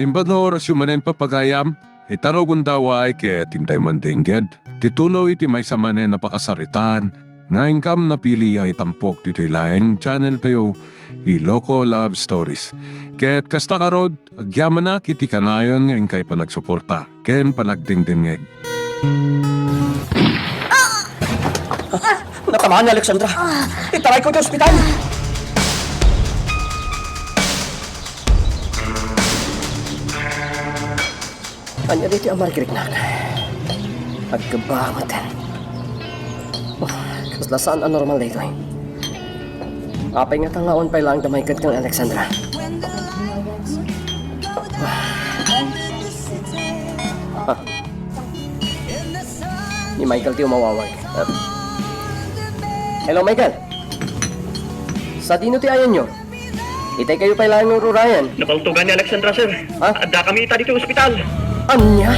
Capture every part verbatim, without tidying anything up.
Imbag nga orasyo manen, papagayam, ita no gundaway ket intay man dengged ti tuloy ti maysa manen a pakasaritaan nga inkam napili a itampok ditoy laeng channel tayo, Iloko Love Stories. Ket kasta ngarud, agyamanak iti kanayon nga inkay panagsuporta ken panagdengdengngeg. Natamaan ni Alexandra. Itarayko iti ospital. Ania daytoy a marikiriknak? Agkabba met. Oh, kasla saan a normal daytoy. Apay ngata nga awan pay laeng da Michael ken Alexandra? Ah. Ni Michael ti umawawag. Ah. Hello, Michael. Sadino ti ayanyo? Itay kayo pay laeng nga ururayan. Napaltugan ni Alexandra, sir. Ha? Adda kami ita ditoy ospital. Ania?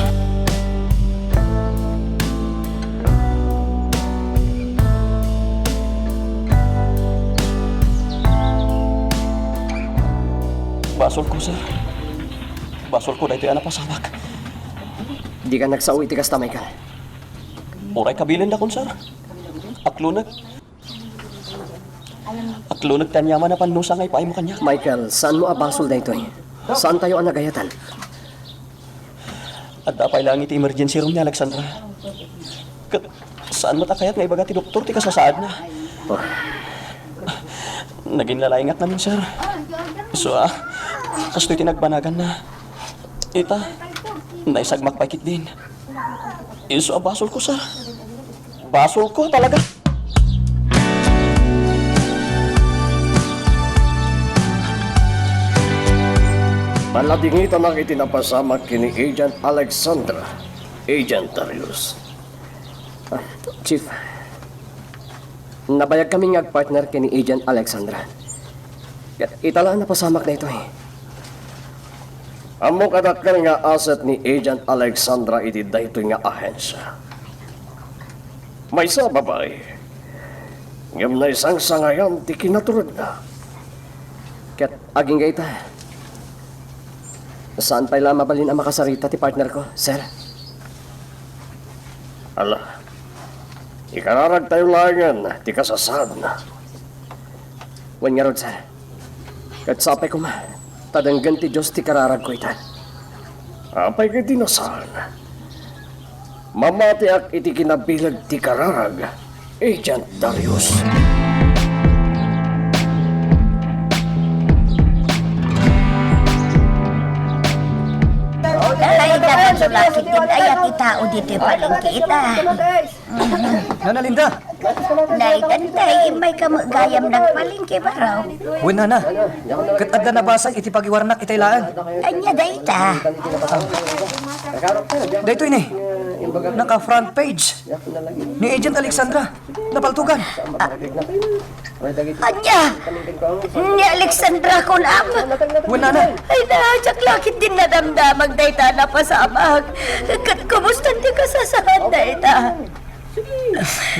Basol ko, sir. Basol ko daytoy a napasamak. Dika nagsao iti kasta, Michael. Uray kabilen dakon, sir. Aklonek. Aklonek ti aniaman a pannusa nga ipaaymo kaniak. Michael, saanmo a basol daytoy. Saantayo a nagayatan. Adda pay laeng iti emergency room ni Alexandra. Ket saan met a kayat nga ibaga ti doktor ti kasasaadna. Oh. Nagin lalaingak ngamin, sir. Isu a, kastoy ti nagbanaganna. Ita, naisagmak pay ketdin. Isu a basol ko, sir. Basol ko talaga. Naladingitanak iti napasamak ken ni Agent Alexandra, Agent Darius. Ah, Chief, nabayag kami nga agpartner ken ni Agent Alexandra. Ket ita la a napasamak daytoy. Ammok a dakkel nga asset ni Agent Alexandra iti daytoy nga ahensya. Maysa a babai, ngem naisangsangayan ti kinaturedna. Ket agingga ita, saan pay la mabalin a makasarita ti partner ko, sir? Ala, ikararagtayo laengen ti kasasaadna. Wen ngarud, sir. Ket sapay koma, ta denggen ti Dios ti kararagko ita. Apay ketdi no saan? Mamatiak iti kinabileg ti kararag, Agent Darius. Ay, napasulak iti ayat ti tao ditoy palengke ita. Nana Linda! Naitan tay, immay ka met gayam nagpalengke, baro. Wen, nana. Ket adda nabasag iti pagiwarnak itay laeng. Ania dayta? Daytoy ni. Naka front page. Ni Agent Alexandra. Napaltugan. Ania? Ni Alexandra kunam? Wen, nana. Ay, naajak la ketdin nadamdamag dayta a napasamak. Ket kumusta ti kasasaad dayta?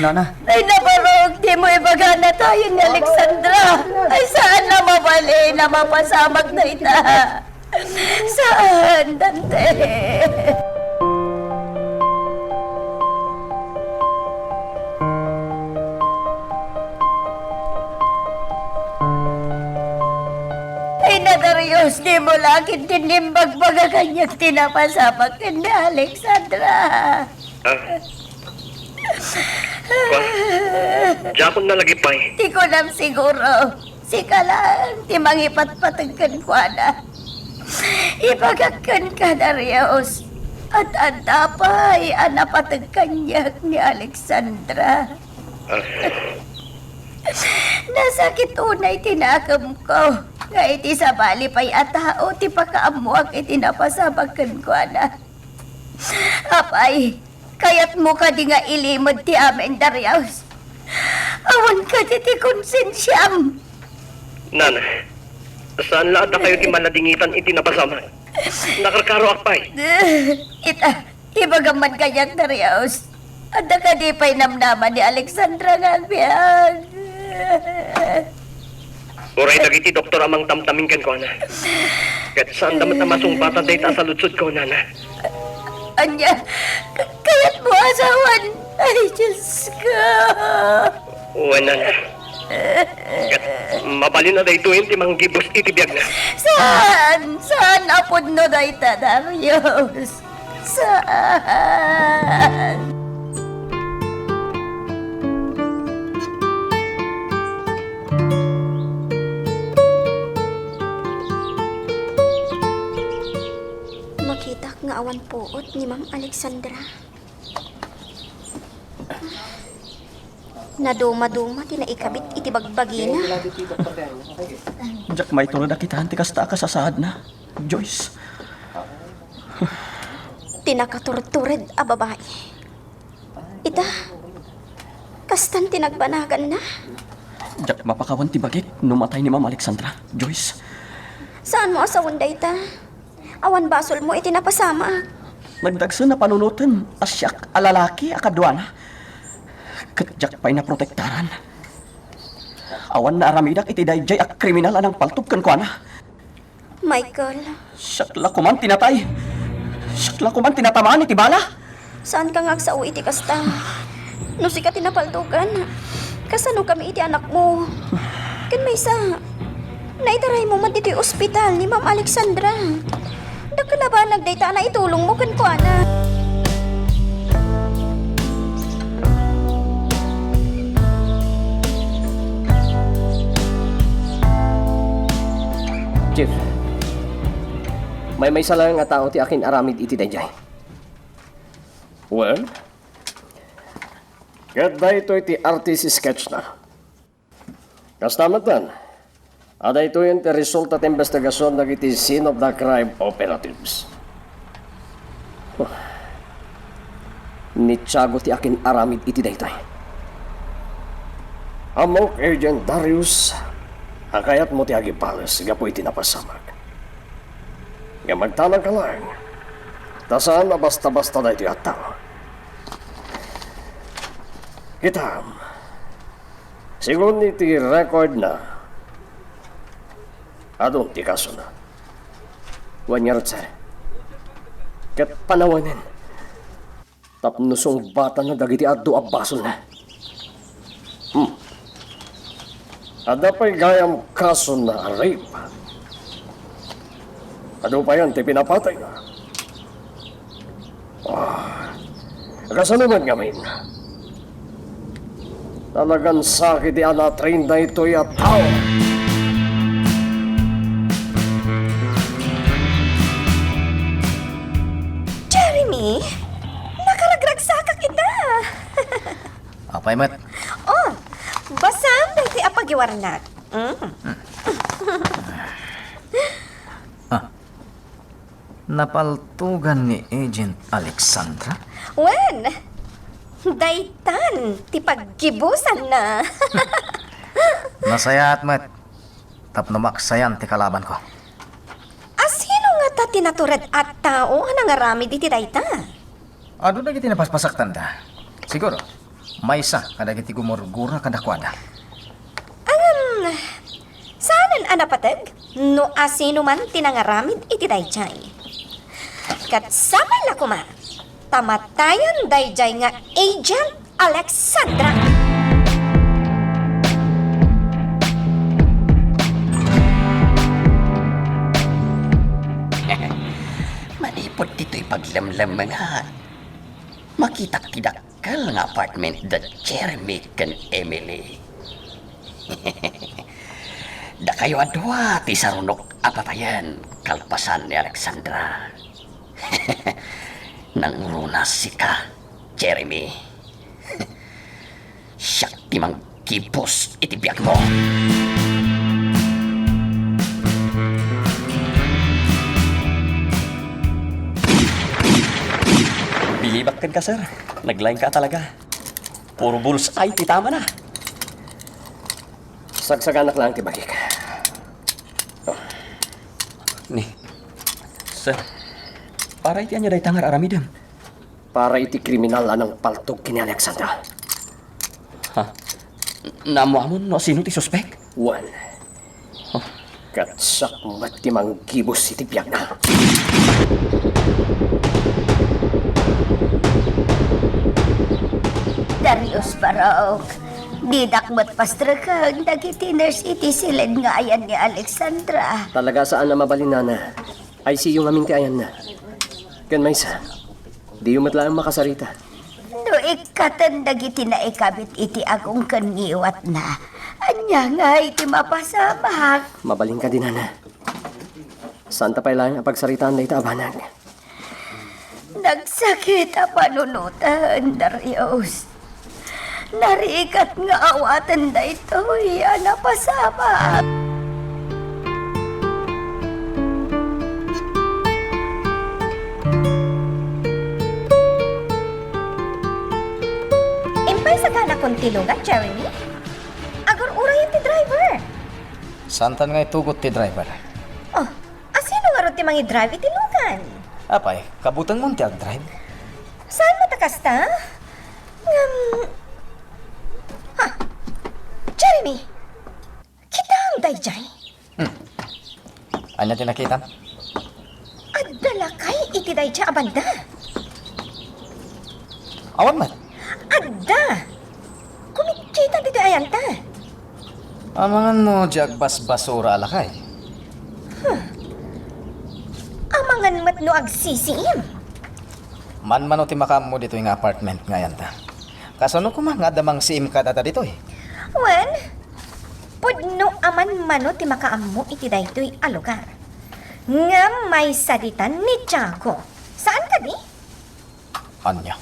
Nana. Ay, nabarok, dimo ibaga natayen ni Alexandra. Ay, saan a mabalin a mapasamak dayta? Saan, Dante? Ay, na, Darius, dimo la ketdin imbagbaga kaniak ti napasamak ken ni Alexandra. Ah. Kwa, diakon nalagipay. Ti kunam siguro, sika laeng ti mangipatpateg kenkuana. Ibagak kenka, Darius, adda pay a napateg kaniak ni Alexandra. Ah. Nasakit unay ti nakemko nga iti sabali pay a tao ti pakaammoak iti napasamak kenkuana. Apay, kayatmo kadi nga ilimed ti amin, Darius? Awan kadi ti konsensiam? Nana, saan la a dakayo ti maladingitan iti napasamak? Nakarkaroak pay. Ita, ibagam man kaniak, Darius. Adda kadi pay namnama ni Alexandra nga agbiag? Uray dagiti doktor a mangtamtamin kenkuana. Ket saanda met a masungbatan dayta a saludsodko, nana. Ania? Ka-, kayatmo a asawan? Ay, Diyos ko! Wen, nana. Ket mabalin a daytoyen ti manggibus iti biagna. Saan? Saan a pudno dayta, Darius? Saan? Makitak nga awan puot ni Ma'am Alexandra. Nadumaduma ti naikabit iti bagbagina. Diak maitured a kitaen ti kasta a kasasaadna, Joyce. Ti nakaturtured a babai. Ita, kastan ti nagbanaganna. Diak mapakawan ti bagik no matay ni Ma'am Alexandra, Joyce. Saanmo a sawen dayta? Awan basolmo iti napasamak. Nagdagsen a panunoten a siak a lalaki a kaduana. Ket diak pay naprotektaran. Awan naaramidak iti daydiay a kriminal a nangpaltog kenkuana. Michael. Siak la koman ti natay. Siak la koman ti natamaan iti bala. Saanka nga agsao iti kasta. No sika ti napaltogan, kasano kami iti anakmo? Ken maysa, naidaraymo met iti ospital ni Ma'am Alexandra. Dakkel a banag dayta a naitulongmo kenkuana. Chief, maymaysa laeng a tao ti akin-aramid iti daydiay. Well, ket daytoy ti artist sketch na. Kasta metten a daytoyen ti resulta ti investigasion dagiti scene of the crime operatives. Huh. Ni Tiago ti akin-aramid iti daytoy. Ammok, Agent Darius, a kayatmo ti agibales gapu iti napasamak. Ngem agtalagka laeng, ta saan a basta-basta daytoy a tao. Kitam, sigun iti record na, adun ti kasona. Wen ngarud, sir. Ket panawanen. Tapno sungbatanna dagiti adu a basolna. Hmm. Adda pay gayam kasona a rape. Adu payen ti pinapatayna. Ah, kasano met ngamin? Talagan sakit ti anatrain daytoy a tao. Jeremy, nakaragragsakak ita. Apay met? Oh, basam daytoy a pagiwarnak. Mm. Ah, napaltugan ni Agent Alexandra? Wen, daytan ti paggibusanna. Nasayaat met tapno maksayan ti kalabanko. Asino ngata ti natured a tao a nangaramid iti dayta? Adu dagiti napaspasaktanda. Siguro, maysa kadagiti gumurgura kadakuada. Ngem, saanen a napateg no asino man ti nangaramid iti daydiay. Ket sapay la koma, ta matayen daydiay nga Agent Alexandra. Manipud ditoy paglemlemmengan, makitak ti dakkel nga apartment da Jeremy ken Emily. Dakayo a dua ti sarunok a patayen kalpasan ni Alexandra. Nangruna sika, Jeremy. Siak ti manggibus iti biagmo. Bilibak kenka, sir. Naglainka talaga. Puro bullseye ti tamana. Sagsaganak lang ti bagik. Oh. Ni, sir, para iti ania dayta nga ar-aramidem? Para iti kriminal a nangpaltog ken ni Alexandra. Ha? Naammoamon no sino ti suspek? Wen. Oh. Ket siak met ti manggibus iti biagna. Darius Barok, didak met pastreken dagiti nurse iti siled nga ayan ni Alexandra. Talaga saan a mabalin, nana. I C U ngamin ti ayanna. Ken maysa, diyo met laeng makasarita. No ikkaten dagiti naikabit iti agong ken ngiwatna, ania ngay ti mapasamak? Mabalin kadi, nana. Saanta pay laeng a pagsaritaan dayta a banag. Nagsakit a panunoten, Darius. Narigat nga awaten daytoy a napasamak. Impay saganakon ti lugan, Jeremy? Agur-urayen ti driver. Saantan nga itugot ti driver? Oh, asino ngarud ti mangidrive iti lugan? Apay, kabutengmon ti agdrive? Saan met a kasta? Ngem, ha? Jeremy, kitaem daydiay? Hmm. Ania ti nakitam? Adda lakay iti daydiay a banda. Awan met. Adda. Kumitkita ditoy ayanta. Amangan no diay agbasbasura a lakay? Huh. Amangan met no agsisiim. Manmano ti makaammo ditoy nga apartment nga ayanta? Kasano koma nga adda mangsiim kadata ditoy? Wen, pudno a manmano ti makaammo iti daytoy a lugar. Ngem maysa ditan ni Tiago. Saan kadi? Ania?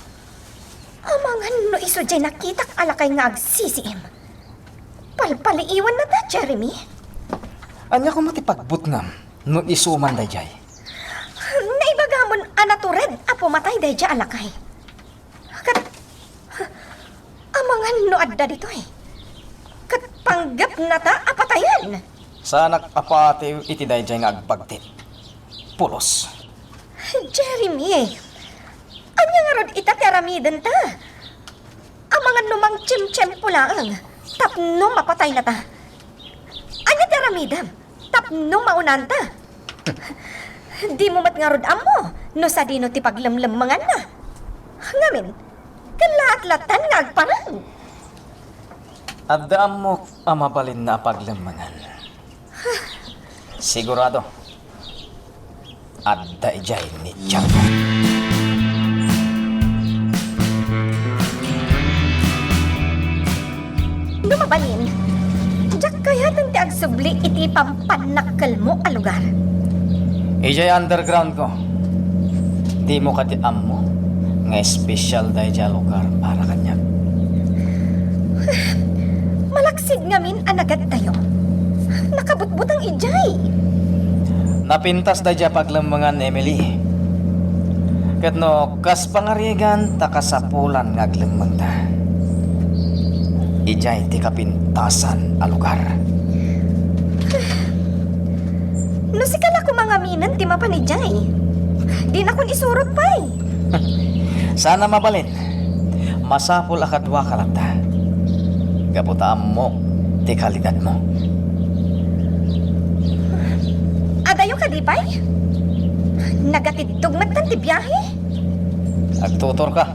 Amangan no isu diay nakitak a lakay nga agsisiim. Palpaliiwannata, Jeremy. Ania koma ti pagbutngam no isu man daydiay? Naibagamon a natured a pumatay daydiay a lakay. Ket, amangan no adda ditoy. Ket panggepnata a patayen. Saanak a patiw iti daydiay nga agbagtit. Pulos. Jeremy, ania ngarud ita ti aramidenta? Amangan no mangtsimtsimpo laeng tapno mapataynata. Ania ti aramidem tapno maunanta? Dimo met ngarud ammo no sadino ti paglemlemmenganna. Ngamin, ken laat-latan nga agparang. Adda ammok a mabalinna a paglemmengan. Sigurado, adda idiay ni Tiago. No mabalin, diak kayaten ti agsubli iti pampannakkelmo a lugar. Idiay underground ko. Dimo kadi ammo nga espesyal daydiay a lugar para kaniak? Malaksid ngamin a nagadtayo. Nakabutbutang idiay. Napintas daydiay a paglemmengan, Emily. Ket no kas pangarigan ta kasapulan nga aglemmengta, idiay ti kapintasan a lugar. No sika la koma ngaminen ti mapan idiay, dinakon isurot pay. Saan a mabalin. Masapul a kaduaka latta. Gapu ta ammok ti kalidadmo. Adayo kadi pay? Nagatiddog metten ti biahe? Agtuturka.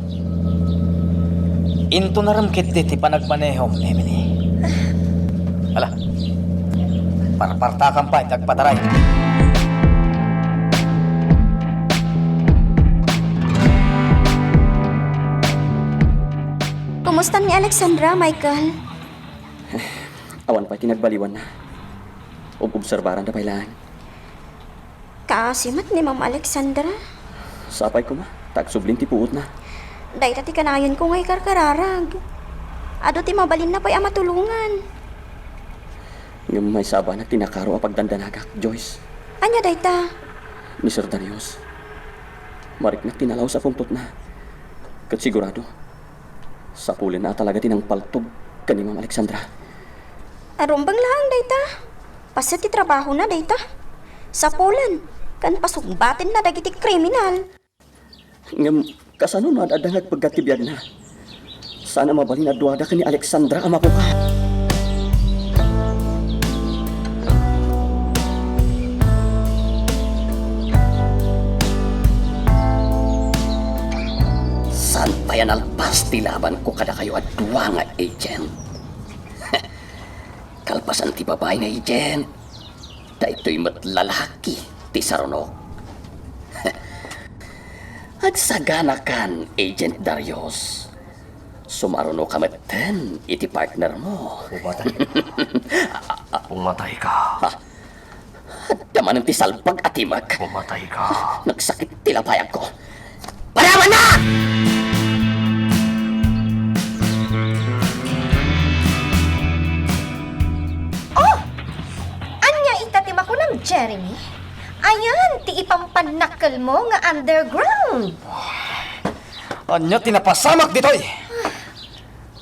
Intonarem ketdi ti panagmanehom, Emily. Ala, parpartakam pay ti agpataray. Kumustan ni Alexandra, Michael? Awan pay ti nagbaliwanna. Ob-obserbaranda pay laeng. Kaasi met ni Ma'am Alexandra. Sapay koma, ta agsublin ti puotna. Dayta ti kanayon ko nga ikarkararag. Adu ti mabalinna pay a matulongan. Ngem maysa a banag ti nakaro a pagdandanagak, Joyce. Ania dayta? Ni Sir Darius. Mariknak ti nalaus a puntotna. Ket sigurado, sapulenna a talaga ti nangpaltog ken ni Ma'am Alexandra. Arumbeng laeng dayta. Paset ti trabahona dayta. Sapulen, ken pasungbatenna dagiti kriminal. Ngem kasano no ad-adda nga agpeggat ti biagna? Saan a mabalin a duada ken ni Alexandra a mapukaw. a nalpas ti labanko kadakayo a dua nga agent. Kalpasan ti babai nga agent, daytoy met lalaki ti sarunok. Agsaganakan, Agent Darius. Sumarunoka metten iti partnermo. Pumatay ka. Pumatay ka. Ha? Adda manen ti salbag a timek. Pumatay ka. Nagsakit ti lapayagko. Panawanna! Oh! Ania ita ti makunam, Jeremy? Ayan ti ipampannakkelmo nga underground. Ania ti napasamak ditoy?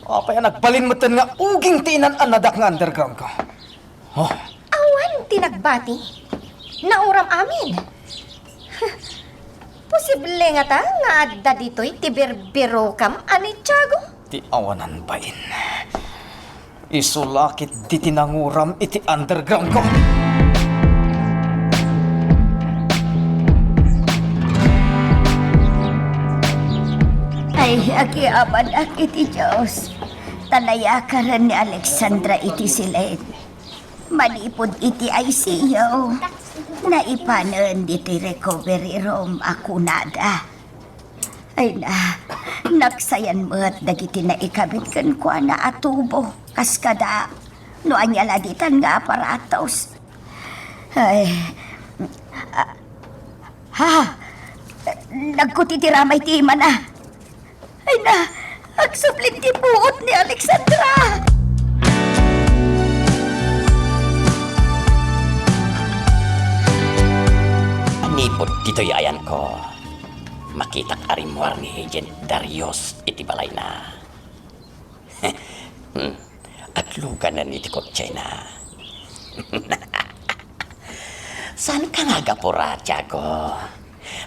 Apay a nagbalin metten nga uging ti inan-annadak nga underground ko? Oh. Awan ti nagbati. Nauram amin. Posible ngata nga adda ditoy ti birbirokam a ni Tiago? Ti awanan bain. Isu la ketdi ti nanguram iti underground ko. Ay, agyamanak iti Dios. Ta nayakaren ni Alexandra iti silet. Manipud iti I C U, naipanen iti recovery room a kunada. Ay na, nagsayan met dagiti naikabit kenkuana a tubo, kas kada no ania la ditan nga aparatos. Ay, ah, ha, nagkuti ti ramay ti imana. Ay na, agsublit ti puot ni Alexandra! Manipud ditoy ayanko, makitak a rimmuar ni Agent Darius iti balayna. Hmm. Agluganen iti kotsena. Saanka nga agapura, Tiago?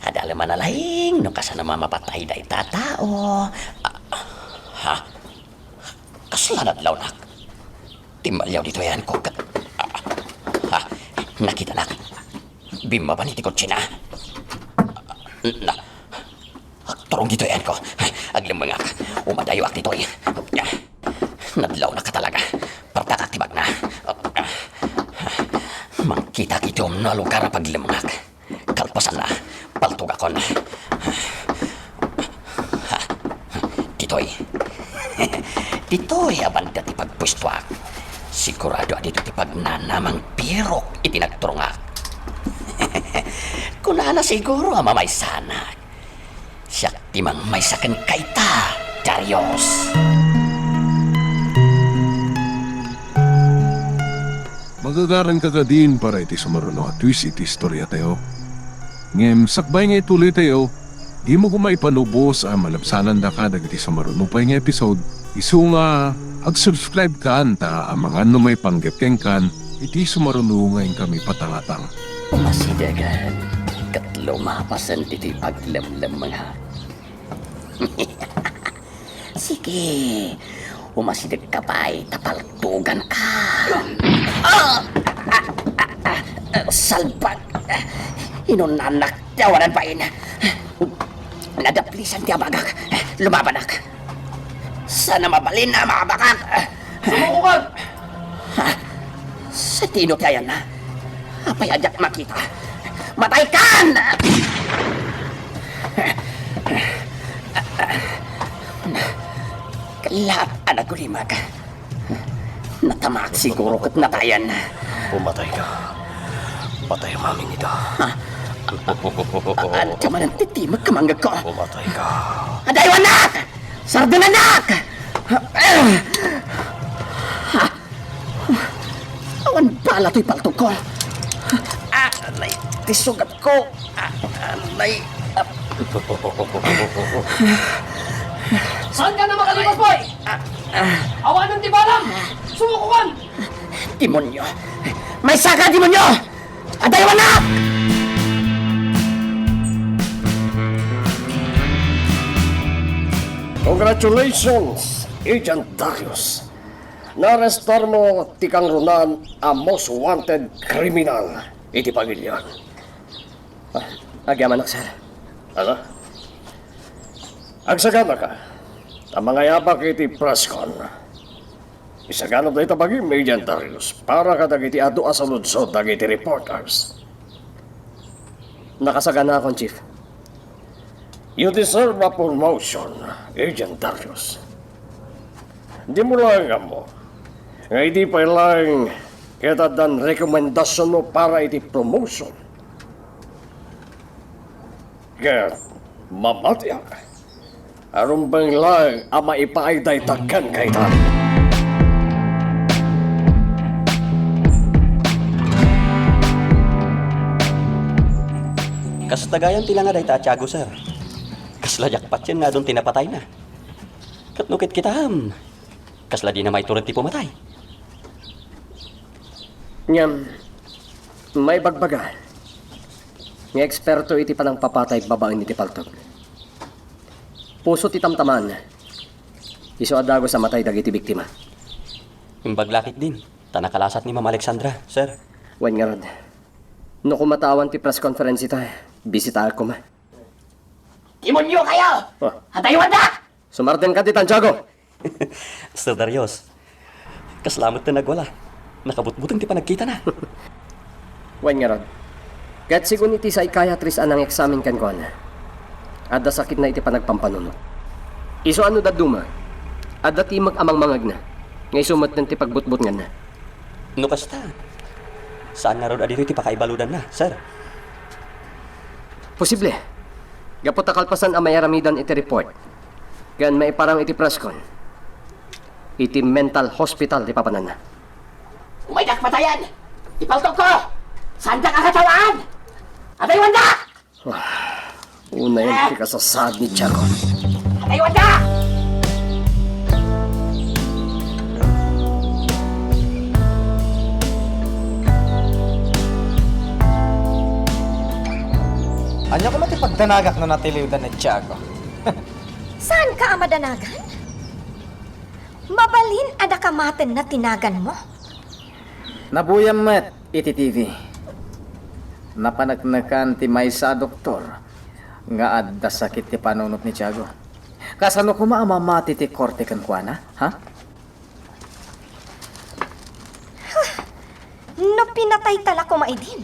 Adalem a nalaing no kasano a mapatay dayta a tao. Ah, ha? Kasla nadlawnak? Timmaliaw ditoy ayanko ket, ah, ha? Nakitanak. Bimmaban iti kotsena. Na, agturong ditoy ayanko. Aglemmengak. Umadayoak ditoy. Nadlawnak a talaga. Partakak ti bagna. Mangkitak iti umno a lugar a paglemngak. Kalpasanna, paltogakon. Ditoy. Ditoy a banda ti pagpuestoak. Sigurado a ditoy ti pagnanamang birok iti nagturongak. Kunana siguro a mamaysanak. Siak ti mangmaysa kenka ita, Darius. Magagaranka kadin para iti sumaruno a twist iti istoriatayo. Ngem sakbay nga ituloytayo, dimo koma ipanubos a malabsanandaka dagiti sumaruno pay nga episode, isu nga ag-subscribe kan ta amangan no maipanggep kenkan iti sumaruno nga inkami patangatang. Umasidegen ket lumapasen ditoy paglemlemmengak. Sige, umasidegka pay ta paltoganka. Ah! Ah! Ah! Ah! Salbag! Inunannak ti awanan bain. Nadaplisan ti abagak. Lumabanak. Saan a mabalin a maabakak. Sumuko ka! Ha? Sadino ti ayanna? Apay a diak makita? Mataykan! Laat a nagulimag. Natamaak siguro ket natayan. Pumatay ka. Patay amin ita. Ha? Ania manen ti timek a manggegko? Pumatay ka. Adaywannak! Sardenannak! Awan bala toy paltogko. Ah, nay, ti sugatko. Ah, nay, ah. Saanka a makalipas, boy? Ah, ah. Awanen ti balam! Sumukokan! Demonyo! Maysaka, demonyo! Adaywannak! Congratulations, Agent Darius. Naarestarmo ti kangrunan a most wanted criminal iti pamiliam. Ah, agyamanak, sir. Ano? Agsagana ka. Ta mangayabak iti press con. Isaganam dayta bagim, Agent Darius, para kadagiti adu a saludsod dagiti reporters. Nakasaganakon, Chief. You deserve a promotion, Agent Darius. Dimo laeng ammo nga idi pay laeng ket addan rekomendasionmo para iti promotion. Ket mamatiak a rumbeng laeng a maipaay dayta kenka ita. Kasta gayam ti langa dayta a Tiago, sir. Kasla diak patien nga adun ti napatayna. Ket no kitkitaem, kasla dina maitured ti pumatay. Ngem, maibagbaga nga eksperto iti panangpapatay babaen iti paltog. Puso ti tamtamaan, isu a dagus a matay dagiti biktima. Imbag la ketdin, ta nakalasat ni Ma'am Alexandra, sir. Wen ngarud, no koma ta awan ti press conference ita, bisitaak koma. Demonio kayo! Oh. Atayuanda! Sumardeng ka ditan, Tiago! Sir Darius, kasla met ti nagwala. Nakabutbuteng ti panagkitana. Wen ngarud, ket segun iti psychiatrist a nangeksamin kenkuana, adda sakitna iti panagpampanunot. Isu a no dadduma, adda timek a mangmangegna, nga isu metten ti pagbutbutnganna. No kasta, saan ngarud a ditoy ti pakaibaludanna, sir? Posible. Gapu ta kalpasan a mairamidan iti report, ken maiparang iti press con, iti mental hospital ti papananna. Umaydak patayen! Ipaltogko! Saandak a katawaan! Atayuanda! Unayen ti kasasaad ni Tiago. Atayuanda! Ania koma ti pagdanagak no natiliwdan ni Tiago? Saanka a madanagan? Mabalin a dakamatenna ti naganmo? Nabuyam met iti T V. Napaneknekan ti maysa a doktor nga adda sakit ti panunot ni Tiago. Kasano koma a mamati ti korte kenkuana, ha? No pinatayta la koma idin,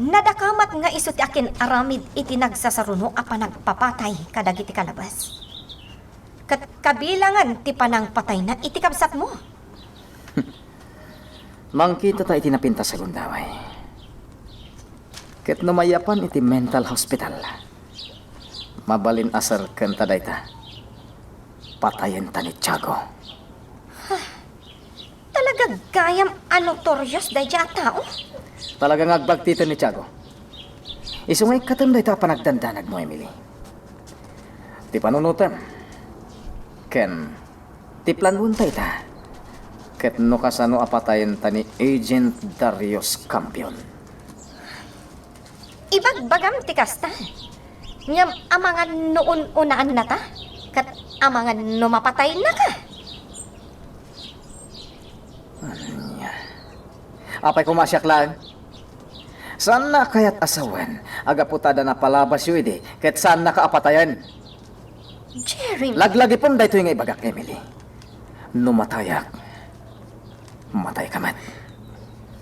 nadakamat nga isu ti akin-aramid iti nagsasaruno a panagpapatay kadagiti kalabas. Ket kabilangan ti panangpatayna iti kabsatmo. Mangkitata iti napintas a gundaway. Ket no mayapan iti mental hospital, mabalin a serkenta dayta. Patayenta ni Tiago. Talaga gayam a notorious daydiay a tao? Talaga nga agbagtiten ni Tiago. Isu nga ikkatem dayta a panagdandanagmo, Emily. Ti panunotem ken ti planonta ita. Ket no kasano a patayenta ni Agent Darius Campion? Ibagbagam ti kasta. Ngem amangan no un-unaannata, ket amangan no mapatayennaka. Ania? Apay koma a siak laeng? Saanna a kayat a sawen a gapu ta adda napalabasyo idi ket saannaka a patayen? Jeremy. Laglagipem daytoy nga ibagak, Emily. No matayak, matayka met.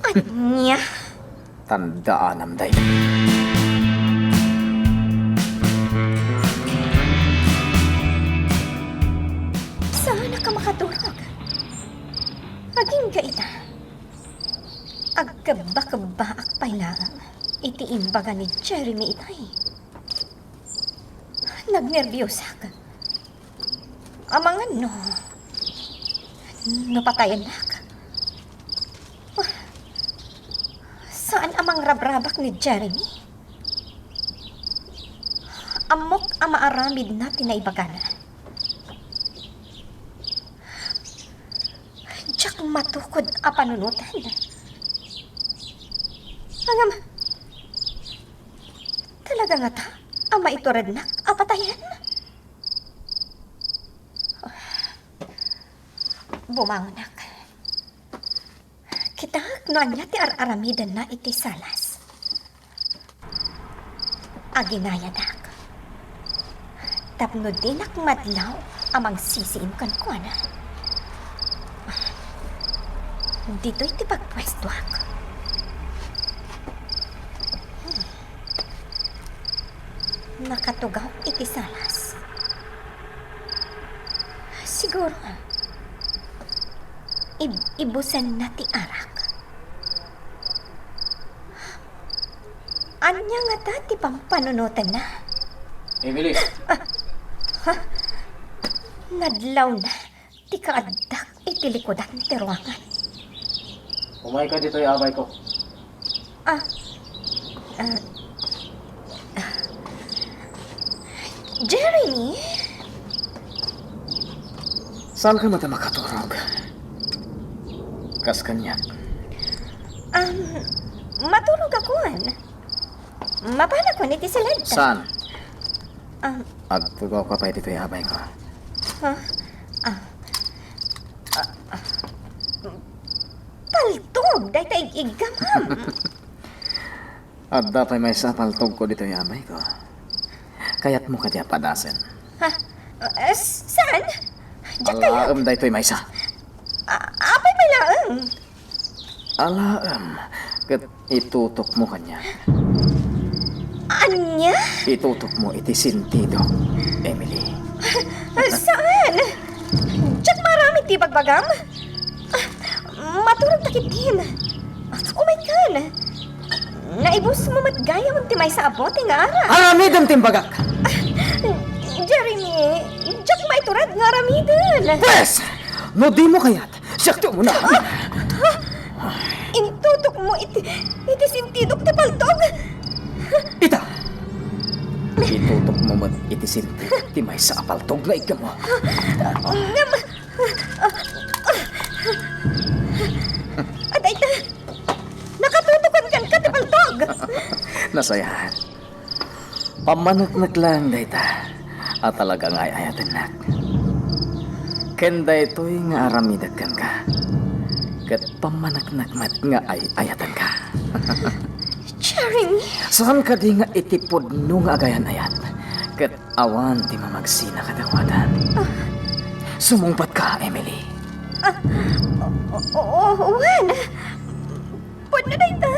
Ania? Tandaanam daytoy. Saanaka makaturog. Agingga ita. Agkebba-kebbaak pay laeng iti imbaga ni Jeremy itay. Nagnerbiosak. Amangan no, no patayennak. Saan a mangrabrabak ni Jeremy. Ammok a maaramidna ti naibagana. Diak matukod a panunotan. Ngem, talaga ngata a maiturednak a patayen? Bumangonak. Kitaek no ania ti ar-aramidenna iti salas. Aginayadak tapno dinak madlaw a mangsisiim kenkuana. Ditoy ti pagpuestoak. Hmm. Nakatugaw iti salas. Siguro, ib-, ibusenna ti arak. Ania ngata ti pampanunotenna? Emily! Ah, ha? Nadlawna ti kaaddak iti likudan ti ruangan. Umayka ditoy, abayko. Ah, ah, ah. Jeremy? Saanka met a makaturog? Kas kaniak. Um, maturogakon. Mapanakon iti siled. Saan? Um, Agtugawka pay ditoy, abayko. Ha? Ah. Ah, ah. Paltog, dayta ig-iggam. Adda pay maysa a paltogko ditoy, abayko. Kayatmo kadi a padasen? Ha? Eh, saan? Diak kayat. Alaem daytoy maysa. A-, apay pay laeng? Alaem, ket itutokmo kaniak. Ania? Itutokmo iti sentidok, Emily. Ah, saan? Diak maaramid ti ibagbagam. Ah, maturogta ketdin. Umaykan. Naibusmo met gayam ti maysa a bote nga arak. Aramidem ti imbagak! Ah, Jeremy, diak maitured nga aramiden. Pwes! No dimo kayat, siak ti umuna. Ah! Ah! Intutokmo iti, iti sentidok ti paltog. Ita! Itutokmo met iti sentidok ti maysa a paltog nga iggam. Ngem, adda ita. Nakatutokan kenka ti paltog. Nasayaat. Pammaneknek laeng dayta a talaga nga ay-ayatennak. Ken daytoy nga aramidek kenka, ket pammaneknek met nga ay-ayatenka. Jeremy! Saan kadi nga iti pudno nga agayan-ayat, ket awan ti mamagsina kadakuada? Ah. Sumungbatka, Emily. Ah, o-, o-, o-, wen. Pudno dayta.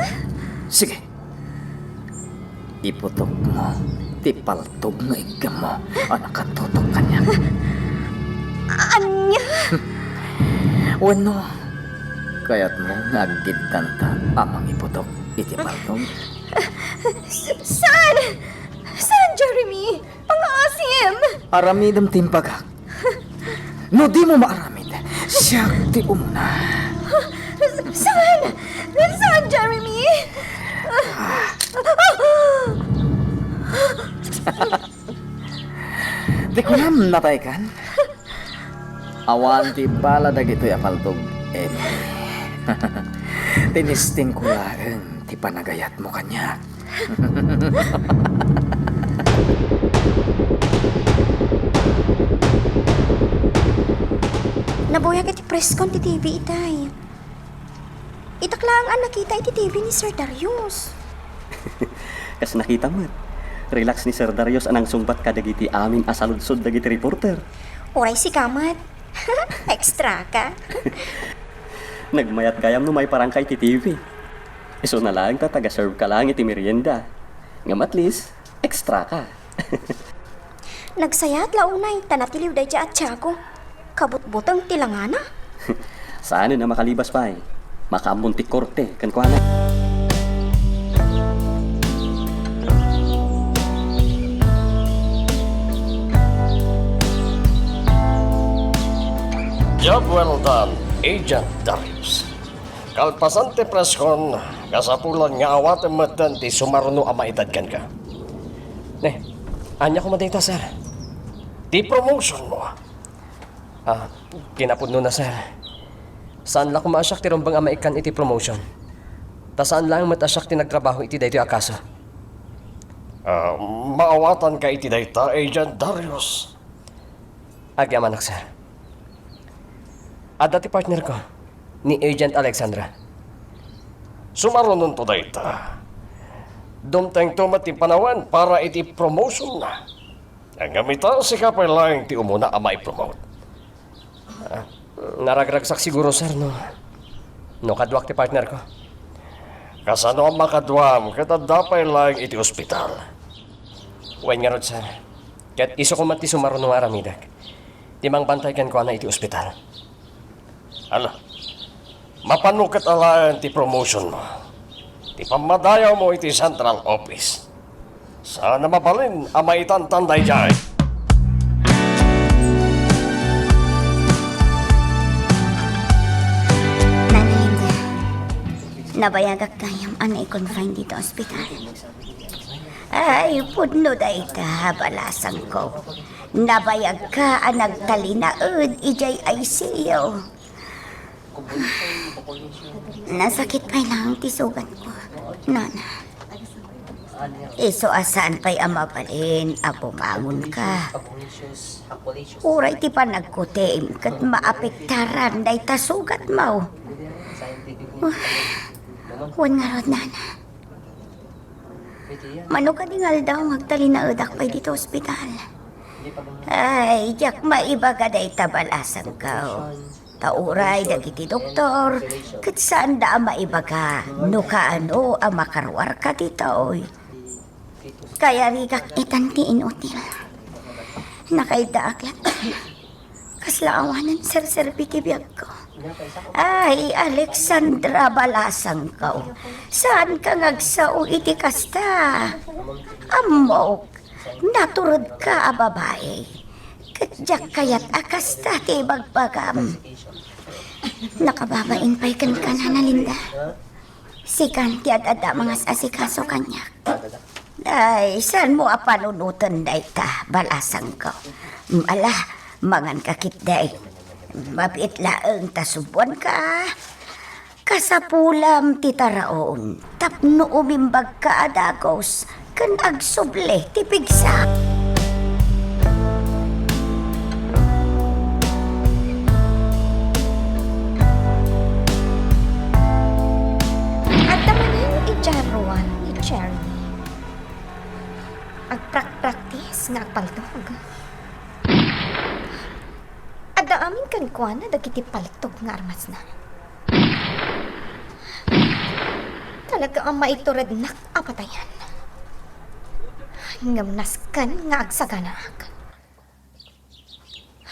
Sige. Iputokmo ti paltog nga iggammo a nakatutok kaniak. Ania? Wenno, kayatmo nga aggiddanta a mangiputok iti paltog? S-, saan? Saan, Jeremy? Pangaasim! Aramidem ti imbagak. No dimo maaramid, siak ti umuna. Saan? Saan, Jeremy? Di kunam nataykan? Awan ti bala dagitoy a paltog, Emily. Tinistingko laeng ti panagayatmo kaniak. Nabuyak iti preskon ti T V, itay. Itak laeng a nakita iti T V ni Sir Darius. Kas nakita met, relax ni Sir Darius a nangsungbat kadagiti amin a saludsod dagiti reporter. Uray sika met. Extra ka. Nagmayat gayam no maiparangka iti T V. Isuna laeng ta taga-serve ka laeng iti merienda. Ngem at least, extra ka. Nagsayat la unay ta natiliw daydiay a Tiago. Kabutbuteng ti langana. Saanen a makalibas pay. Makaammon ti korte kenkuana. Job well done, Agent Darius. Kalpasan ti preskon, kasapulan nga awatem metten ti sumaruno a maited kenka. Ne, ania koma dayta, sir? Ti promotion mo. Ah, kinapudnona, sir. Saan la koma a siak ti rumbeng a maikkan iti promotion. Ta saan laeng met a siak ti nagtrabaho iti daytoy a kaso. Ah, maawatanka iti dayta, Agent Darius. Agyamanak, sir. Adda ti partner ko, ni Agent Alexandra. Sumarunonto dayta. Dumtengto met ti panawen para iti promotion na. Ngem ita, sika pay laeng ti umuna a maipromote. Ah, naragragsak siguro, sir, no, no kaduak ti partner ko. Kasano a makaduam ket adda pay laeng iti ospital? Wen ngarud, sir. Ket isu koma ti sumaruno nga aramidek ti mangbantay kenkuana iti ospital. Ala, mapano ket alaen ti promotionmo, ti pammadayawmo iti central office. Saan a mabalin a maitantan daydiay. Nana Linda, nabayagak gayam a nai-confine dita ospital. Ay, pudno dayta, balasangko. Nabayagka a nagtalinaed idiay I C U. Nasakit pay laeng ti sugatko, nana. Isu a saan pay a mabalin a bumangonka. Uray ti panagkutim ket maapektaran dayta sugatmo. Wen ngarud, nana. Mano kadi nga aldaw nga agtalinaedak pay dita ospital? Ay, diak maibaga dayta, balasangko. Ta uray dagiti doktor, ket saanda a maibaga no kaano a makaruarka ditoy. Kayarigak itan ti inutil. Nakaiddaak latta. Kasla awanen serserbi ti biagko. Ay, Alexandra, balasangko. Saanka nga agsao iti kasta? Ammok, naturedka a babai. Ket diak kayat a kasta ti ibagbagam. Nakababain pay kenka, nana Linda. Sikan ti ad-adda mangas-asikaso kaniak. Ay, saanmo a panunoten dayta, balasangko. Mm, ala, manganka ketdi. Mabiit laeng ta subbuanka. Kasapulam ti taraon tapno umimbagka a dagus ken agsubli ti pigsa. Adda manen idiay ruar ni Jeremy. Agprakpraktis nga agpaltog. Adda amin kenkuana dagiti paltog nga armasna. Talaga a maiturednak a patayen. Ngem nasken nga agsaganaak.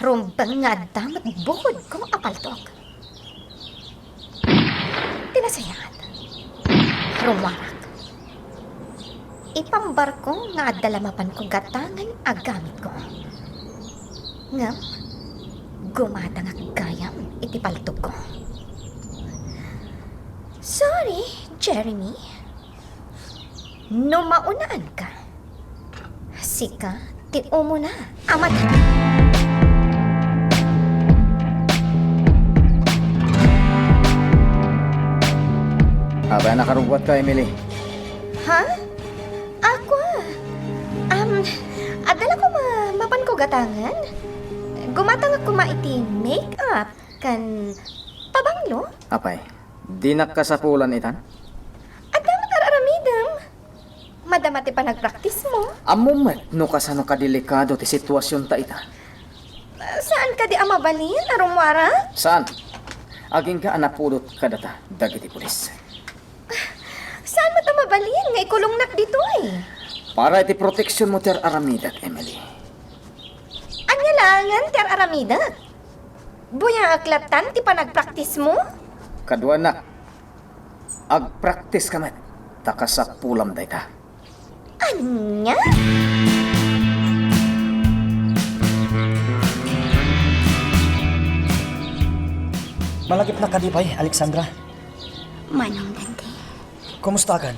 Rumbeng nga adda met bukodko a paltog. Ti nasayaat, rummuarak. Ipambarko nga adda la mapanko gatangen a gamitko. Ngem, gumatangak gayam iti paltogko. Sorry, Jeremy. No maunaanka, sika ti umuna a mata. Apay a nakarugguatka, Emily? Ha? Ako? Um, adda la koma mapanko gatangen? Gumatangak koma iti make-up ken pabanglo? Apay, dinak kasapulan itan? Adda met ar-aramidem. Madama ti panagpraktismo. Ammom met no kasano kadelikado ti situasionta ita. Saan kadi a mabalin a rummuarak? Saan? Agingga a napudot kadata dagiti pulis. Saan met a mabalin nga ikulongnak ditoy? Para iti proteksionmo ti ar-aramidek, Emily. Ania laengen ti ar-aramidek? Buyaak lattan ti panagpraktismo? Kaduanak, agpraktiska met, ta kasapulam dayta. Ania? Malagipnak kadi pay, Alexandra? Manong Dante. Kumustakan?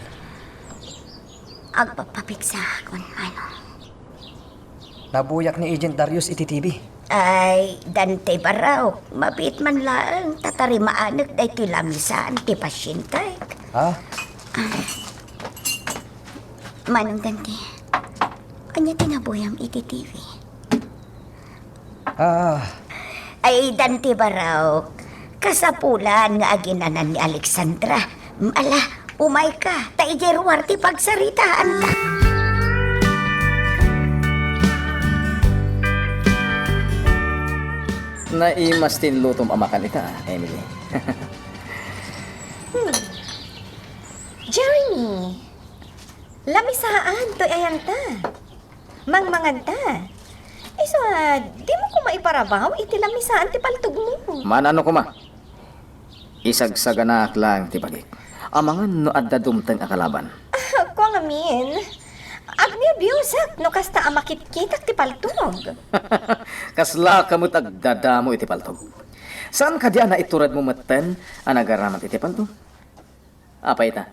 Agpapapigsaakon, Manong. Nabuyak ni Agent Darius iti T V. Ay, Dante Barok, mabiit man laeng ta tarimaanek daytoy lamisaan ti pasientek. Ha? Ah. Manong Dante, ania ti nabuyam iti T V? Ah. Ay, Dante Barok, kasapulan nga aginanan ni Alexandra. Mm, ala, umayka, ta idiay ruar ti pagsaritaanta. Naimas ti inlutom a makan ita, Emily. Hmm. Jeremy, lamisaan toy ayanta. Mangmanganta. Isu a, dimo koma iparabaw iti lamisaan ti paltogmo. Manano koma? Isagsaganak laeng ti bagik. Amangan no adda dumteng a kalaban. Ah, kua ngamin. Agnerbiosek no kasta a makitkitak ti paltog. Kaslaka met agdadamo iti paltog. Saan kadi a naituredmo metten a nagaraman iti paltog? Apay ita?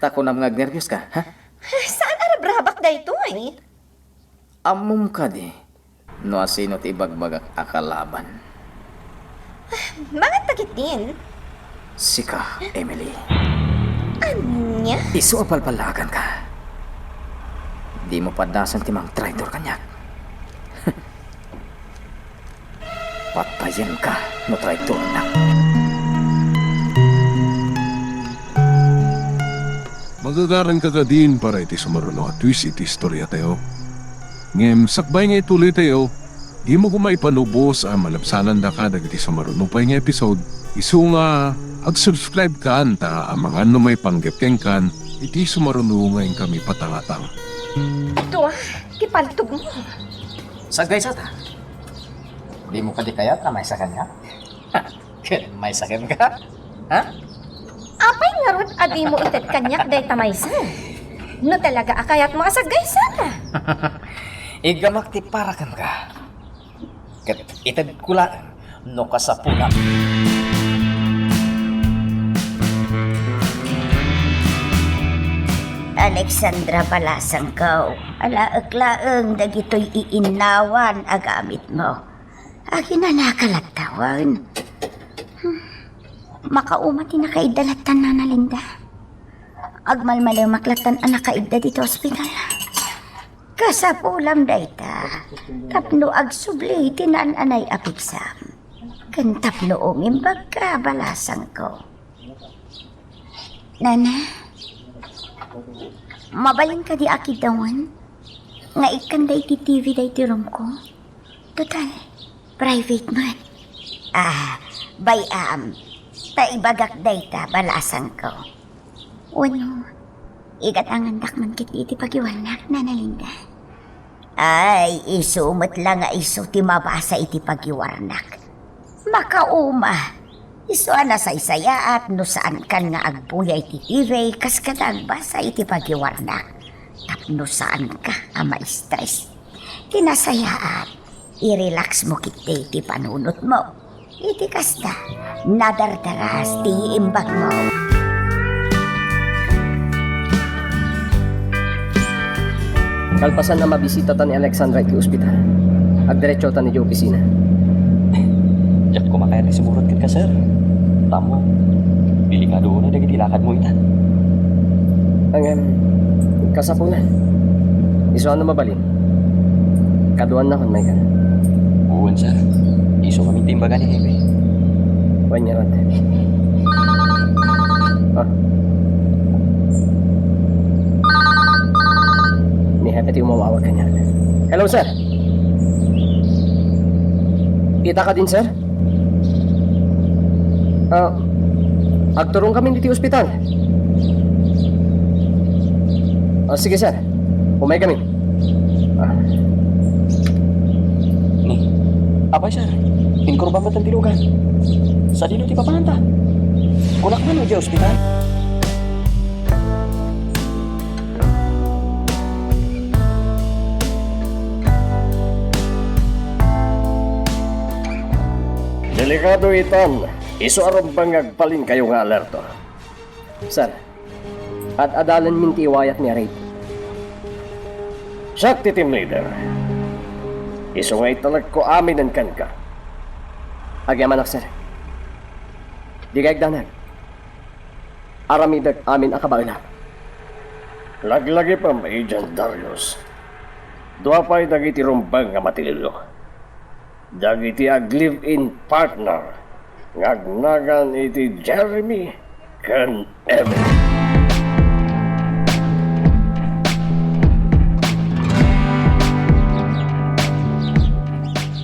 Ta kunam nga agnerbios ka, ha? Saan a rabrabak daytoy? Ammom kadi no asino ti ibagbagak a kalaban? Manganta ketdin. Sika, Emily. Ania? Isu a palpallaaganka. Dimo paddasen ti mangtraidor kaniak. Patayenka no traidornak. Magagaranka kadin para iti sumaruno a twist iti istoriatayo. Ngem sakbay nga ituloytayo, dimo koma ipanubos a malabsanandaka dagiti sumaruno pay nga episode, isu nga ag-subscribe kan ta amangan no maipanggep kenkan iti sumaruno nga inkami patangatang. Dua ti paltogmo. Saggaysata. Dimo kadi kayat a maysa kaniak? Ket maysa kenka? Ha? Apay ngarud a dimo ited kaniak dayta maysa? No talaga a kayatmo a saggaysata. Iggamak ti para kenka. Ket itedko laeng no kasapulam. Alexandra Balasangko, alaek laeng dagitoy iinnawan a gamitmo. Aginanaka latta wen? Hmm. Makauma ti nakaidda lattan, Nana Linda. Agmalmalemak lattan a nakaidda ditoy ospital. Kasapulam dayta, tapno agsubli ti naan-anay a pigsam. Ken tapno umimbagka, Balasangko. Nana, mabalin kadi a kiddawan nga ikkanda iti T V daytoy roomko? Total, private man. Ah, bay-am, ta ibagak dayta, Balasangko. Wenno, igatangandak man ketdi iti pagiwarnak, Nana Linda. Ay, isu met la nga isu ti mabasa iti pagiwarnak. Makauma, isu a nasaysayaat no saankan nga agbuya iti T V kas kada agbasa iti pagiwarnak. Tapno saanka a ma-stress. Ti nasayaat, i-relax mo ketdi ti panunotmo. Iti kasta, nadardaras ti imbagmo. Kalpasan a mabisitatan ni Alexandra iti ospital, agdiretsotan idiay opisina. Diak koma kayat nga sumurot kenka, sir. Tammo, delikado unay dagiti lakadmo ita. Ngem, kasapulan. Isu a no mabalin, kaduannakon, Michael. Wen, sir. Isu ngamin ti imbaga ni Hepe. Wen ngarud. Ah. Ni Hepe ti umawawag kaniak. Hello, sir. Ita kadin, sir? Ah, agturongkamin iti ospital. Ah, sige, sir. Umaykami. Ah. Ni, apay, sir, inkurban met ti lugan. Sadino ti papananta? Kunak man idiay ospital. Delikado itan, isu a rumbeng nga agbalinkayo nga alerto. Sir, ad-adalanmin ti iwayat ni Arif. Siak ti team leader. Isu nga italekko aminen kenka. Agyamanak, sir. Dika agdanag. Aramidek amin a kabaelak. Laglagipem, Agent Darius. Dua pay dagiti rumbeng nga matillo. Dagiti ag-live-in partner nga agnagan iti Jeremy ken Evelyn.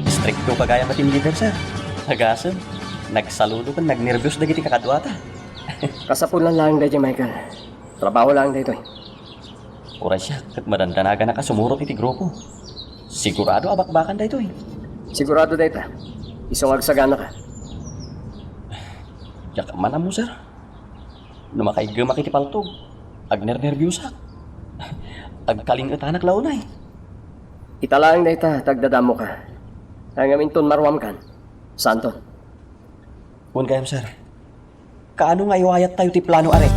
Istrikto gayam a team leader, sir. Agasem, nagsaludo ken nagnerbios dagiti kakaduata. Kasapulan laeng daydiay, Michael. Trabaho laeng daytoy. Uray siak ket madandanaganaka sumurot iti grupo. Sigurado a bakbakan daytoy. Sigurado dayta. Isu nga agsaganaka. Diak man ammo, sir. No makaiggemak iti paltog, agnernerbiosak. Agkaling-etanak la unay. Ita laeng dayta ta agdadamoka. Ngem inton maruamkan, saanton? Wen gayam, sir. Kaano nga iwayattayo ti plano, are?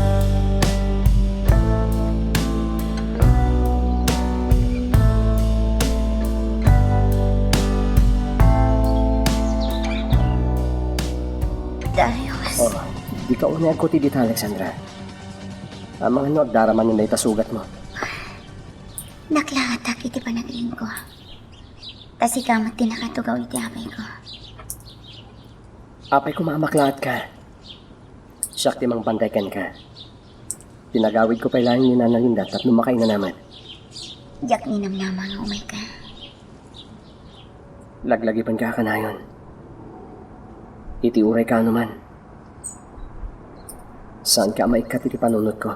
Darius. Oh, dika unay agkutid ita, Alexandra. Amangan no agdara manen dayta sugatmo. Naklatak iti panaglingko. Ta sika met ti nakatugaw iti apayko. Apay, koma a maklaatka. Siak ti mangbantay kenka. Pinagawidko pay laeng ni Nana Linda tapno makainanamet. Diak ninamnama nga umayka. Laglagipenka a kanayon. Iti uray kaano man. Saanka a maikkat iti panunotko.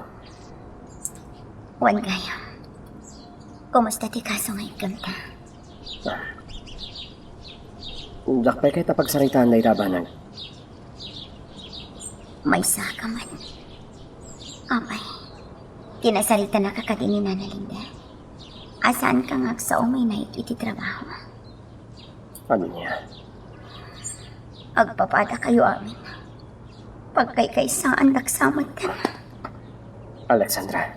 Wen gayam. Kumusta ti kaso nga iggemta? Ah. Diak pay kayat a pagsaritaan dayta a banag. Maysaka met. Apay, kinasaritanaka kadi ni Nana Linda. A saanka nga agsao nga inayek iti trabaho. Ania? Agpapadakayo amin. Pagkaykaysaandak sa met. Alexandra.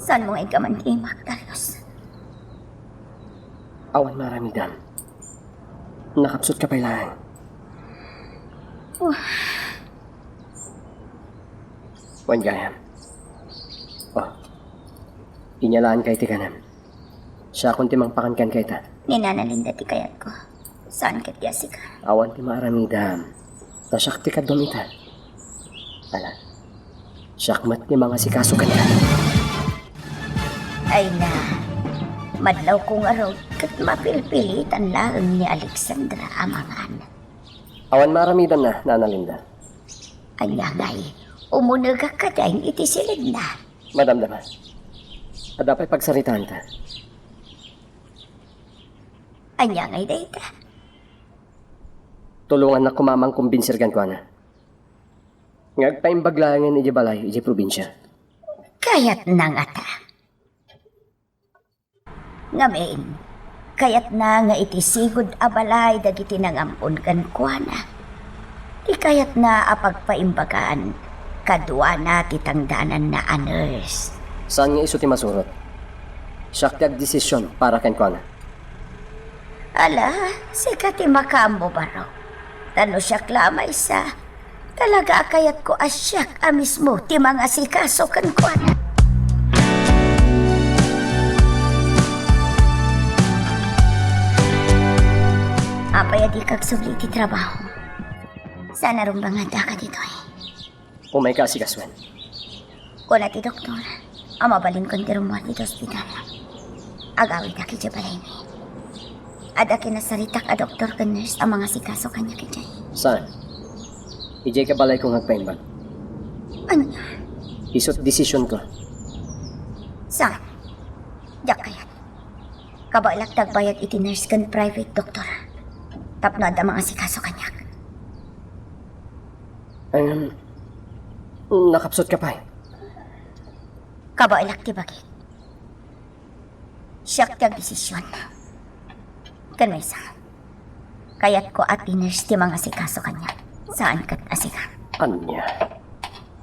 Saanmo nga iggaman ti imak, Darius? Awan maaramidem. Nakapsutka pay laeng. Wah. Wen gayam. Oh. Inyalaanka iti kanem. Siakon ti mangpakan kenka ita. Ni Nana Linda ti kayatko. Saan ket ti asika? Awan ti maaramidem. Ta siak ti kaduam ita. Ala. Siak met ti mangasikaso kenka. Ay na, madlawko ngarud ket mapilpilitan laeng ni Alexandra a mangan. Awan maaramidanna, Nana Linda. Ania ngay, umunegak kadi iti siledna? Madamdama. Adda pay pagsaritaanta. Ania ngay dayta? Tulongannak koma a mangkombinsir kenkuana nga agpaimbag laengen idiay balay idiay probinsia. Kayatna ngata. Ngamin, kayatna nga iti sigud a balay dagiti nangampon kenkuana, ti kayatna a pagpaimbagan kaduana ti tangdananna a nurse. Saan nga isu ti masurot? Siak ti agdesisyon para kenkuana. Ala, sika ti makaammo, baro. Ta no siak la a maysa, talaga a kayatko a siak a mismo ti mangasikaso kenkuana. Apay a dika agsubli iti trabaho? Saan a rumbeng nga addaka ditoy? Umayka a sigasuen. Kuna ti doktor a mabalinkon ti rummuar ditoy ospital. Agawidak idiay balaymi. Adda kinasaritak a doktor ken nurse a mangasikaso kaniak idiay. Saan? Idiay ka balayko nga agpaimbag. Ania? Isu't desisionko. Saan? Diak kayat. Kabaelak ti agbayad iti nurse ken private doktor tapno adda mangasikaso kaniak. Em, nakapsutka pay. Kabaelak ti bagik. Siak ti agdesision. Ken maysa, kayatko a ti nurse ti mangasikaso kaniak. Saan ket a sika. Ania?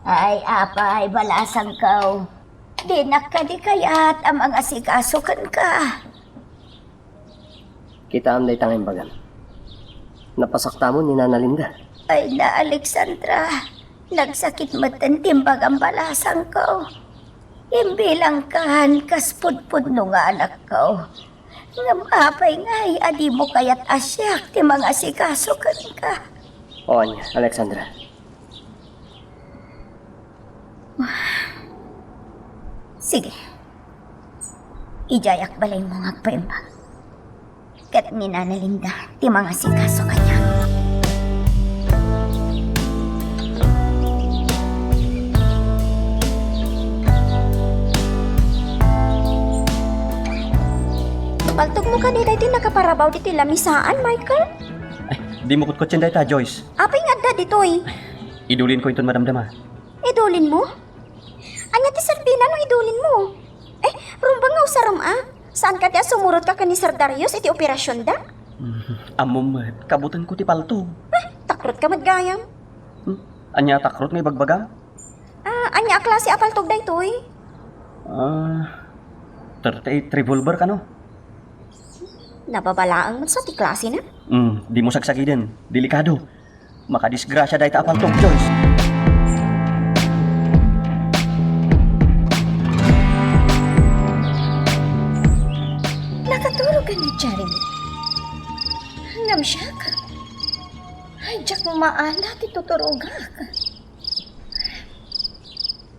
Ay, apay, balasangko. Dinak kadi kayat a mangasikaso kenka. Kitaem dayta nga imbagam. Napasaktamon ni Nana Linda. Ay na, Alexandra, nagsakit metten ti imbagam, balasangko. Imbilangkan kas pudpudno nga anakko. Ngem apay ngay a dimo kayat a siak ti mangasikaso kenka? O ania, Alexandra. Sige. Idiayak balaymo nga agpaimbag. Ket ni Nana Linda ti mangasikaso kaniak. No kadi daytoy nakaparabaw ditoy lamisaan, Michael? Ay, dimo kutkutten dayta, Joyce. Apay nga adda ditoy? Idulinko inton madamdama. Idulinmo? Ania ti serbina no idulinmo? Eh, rumbeng nga usarem a. Saan kadi a sumurot ka ken ni Sir Darius iti operasionda? Mm, ammom met, kabutenko ti paltog. Eh, takrot ka met gayam. Hmm? Ania a takrot nga ibagbagam? Ah, ania a klase a paltog daytoy? Ah, thirty-eight revolver kano? Nababalaang met sa ti klasena? Hmm, dimo sagsagiden. Delikado. Makadisgrasia dayta a paltog, Joyce. Nakaturog ni Jeremy. Ngem siak, diak maala ti tuturogak.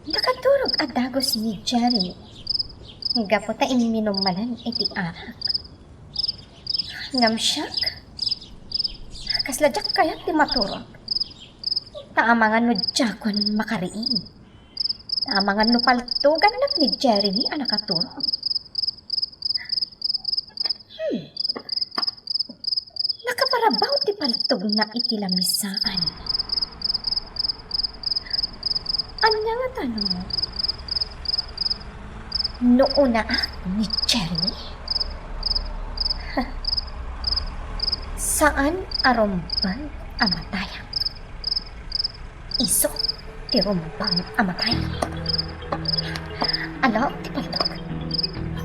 Nakaturog a dagus ni Jeremy gapu ta imminum manen iti arak. Ngem siak, kasla diak kayat ti maturog. Ta amangan no diakon makariing. Ta amangan no paltogannak ni Jeremy a nakaturog. Hmm. Nakaparabaw ti paltogna iti lamisaan. Ania ngata no, no unaak ni Jeremy? Saan a rumbeng a matayak. Isu ti rumbeng a matay. Alaok ti paltog.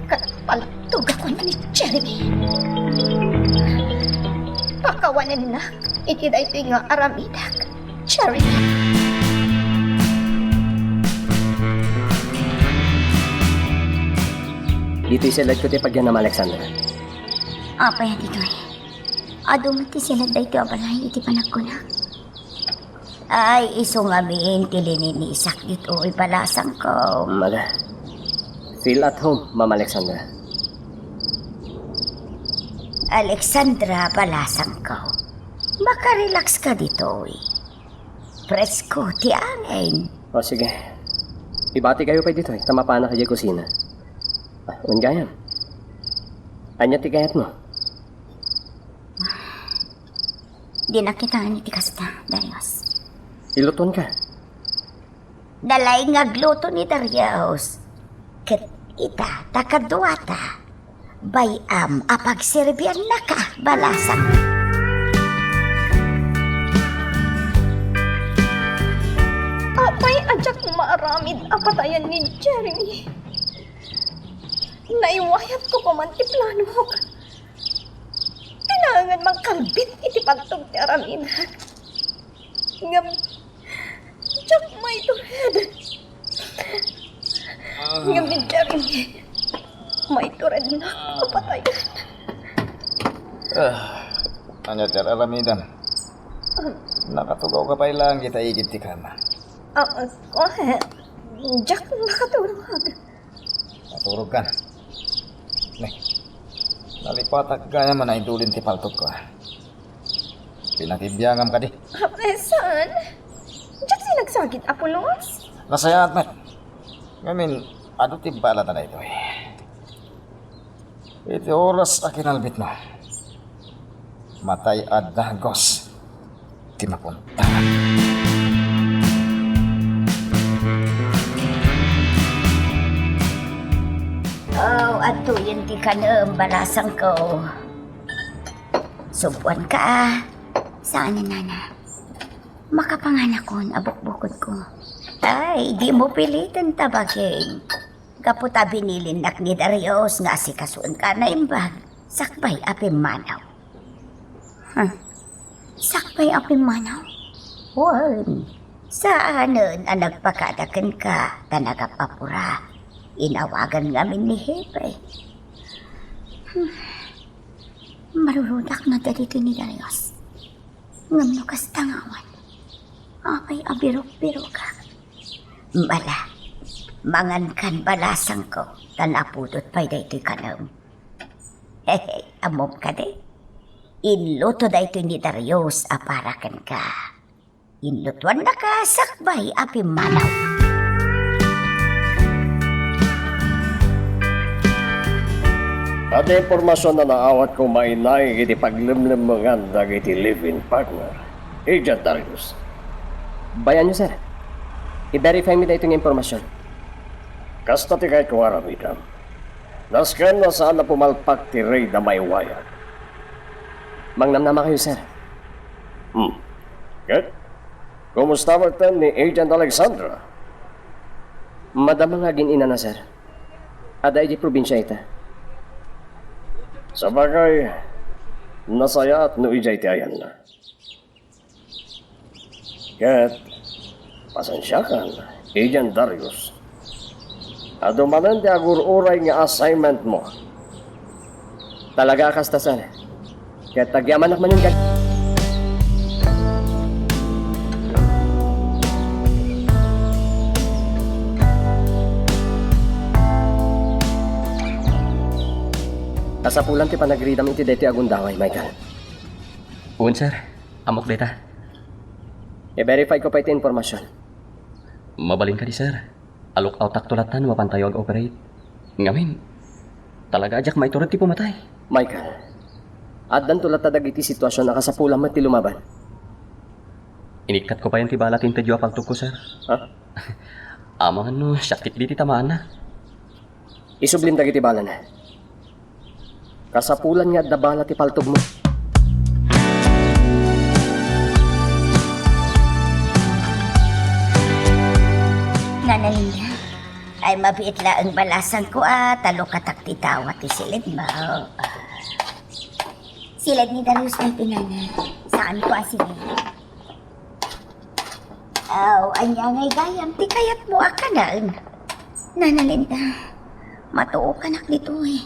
Ket paltogakon ni Jeremy. Pakawanennak iti daytoy nga aramidak, Jeremy. Ditoy seledko ti pagianam, Alexandra. Apay a ditoy? Adu met ti seled daytoy a balay iti panagkunak. Ay, isu ngamin ti lininisak ditoy, balasangko. Mala. Feel at home, Ma'am Alexandra. Alexandra, balasangko. Makarelax ka ditoy. Presko ti angin. O, sige. Ibati kayo pay ditoy, ta mapanak idiay kusina. Ah, wen gayam. Ania ti kayatmo? Dinak kitaen iti kasta, Darius. Iluton ka. Nalaing nga agluto ni Darius. Ket ita, ta kaduata, bay-am a pagserbiannaka, balasang. Apay a diak maaramid a patayen ni Jeremy? Naiwayatko koman ti planok. Ti naangan mangkalbit iti paltog ti aramidak. Ngem, diak maitured. Ngem ni Jeremy, maiturednak a patayen. Ah, ania ti ar-aramidem? Nakatugaw ka pay laeng ita igid ti kama. Ah, ah, diak nakaturog. Naturog ka. Ne, nalipatak gayam a naidulin ti paltogko. Pinakibiangam kadi? Apay, saan? Diak sinagsagit a pulos? Nasayaat met. Ngamin, adu ti bala ta daytoy. Iti oras a kinalbitmo, matay a dagus ti mapunta. Oh, adtoyen ti kanem, balasangko. Subuanka, a. Saan, nana? Makapanganakon a bukbukodko. Ay, dimo piliten ta baging. Gapu ta binilinnak ni Darius nga asikasuenka a naimbag, sakbay a pimmanaw. Huh? Sakbay a pimmanaw? Wen, saanen a nagpakada kenka ta nagap-apura. Inawagan ngamin ni Hepe. Hmm. Marurudak nga dagitoy ni Darius. Ngem no kasta nga awan, apay a birok-birokak? Bala, mangankan, balasangko, ta napudot pay daytoy kanem. Hehe, ammom kadi? Inluto daytoy ni Darius a para kenka. Inlutuannaka sakbay a pimmanaw. At Ti impormasion a naawatko mainaig iti paglemlemmengan dagiti live-in partner, Agent Darius. Bayanyo, sir. I-verify mi daytoy nga impormasion. Kasta ti kayatko nga aramidem. Nasken a saan a pumalpak ti raid a maiwayag. Mangnamnama kayo, sir. Hmm. Ket, kumusta met ni Agent Alexandra? Madama nga agin-inana, sir. Adda idiay probinsia ita. Sabagay, nasayaat no idiay ti ayanna. Ket, pasensiakan, Agent Darius. Adu manen ti agur-uray nga assignment mo. Talaga a kasta, sir. Ket agyamanak manen kad- Kasapulan ti panagridam iti daytoy a gundaway, Michael. Wen, sir. Ammok dayta. I-verify ko pay ti impormasion. Mabalin kadi, sir. A-lookoutakto latta no mapantayo ag-operate. Ngamin, talaga a diak maiturod ti pumatay. Michael, addanto latta dagiti situasion a kasapulan met ti lumaban. Inikkatko payen ti bala ti intedyo a paltogko, sir. Ha? Amangan no siak ketdi ti tamaanna. Isublim dagiti balana. Kasapulan nga adda bala ti paltogmo. Nana Linda, ay mabiit laeng balasangko a talukatak ti tawa ti siled mo. Siled ni Darius daytoy, Nana. Saanko a siled. Aw, ania ngay gayam ti kayatmo a kanaen? Nana Linda, matuokanak ditoy.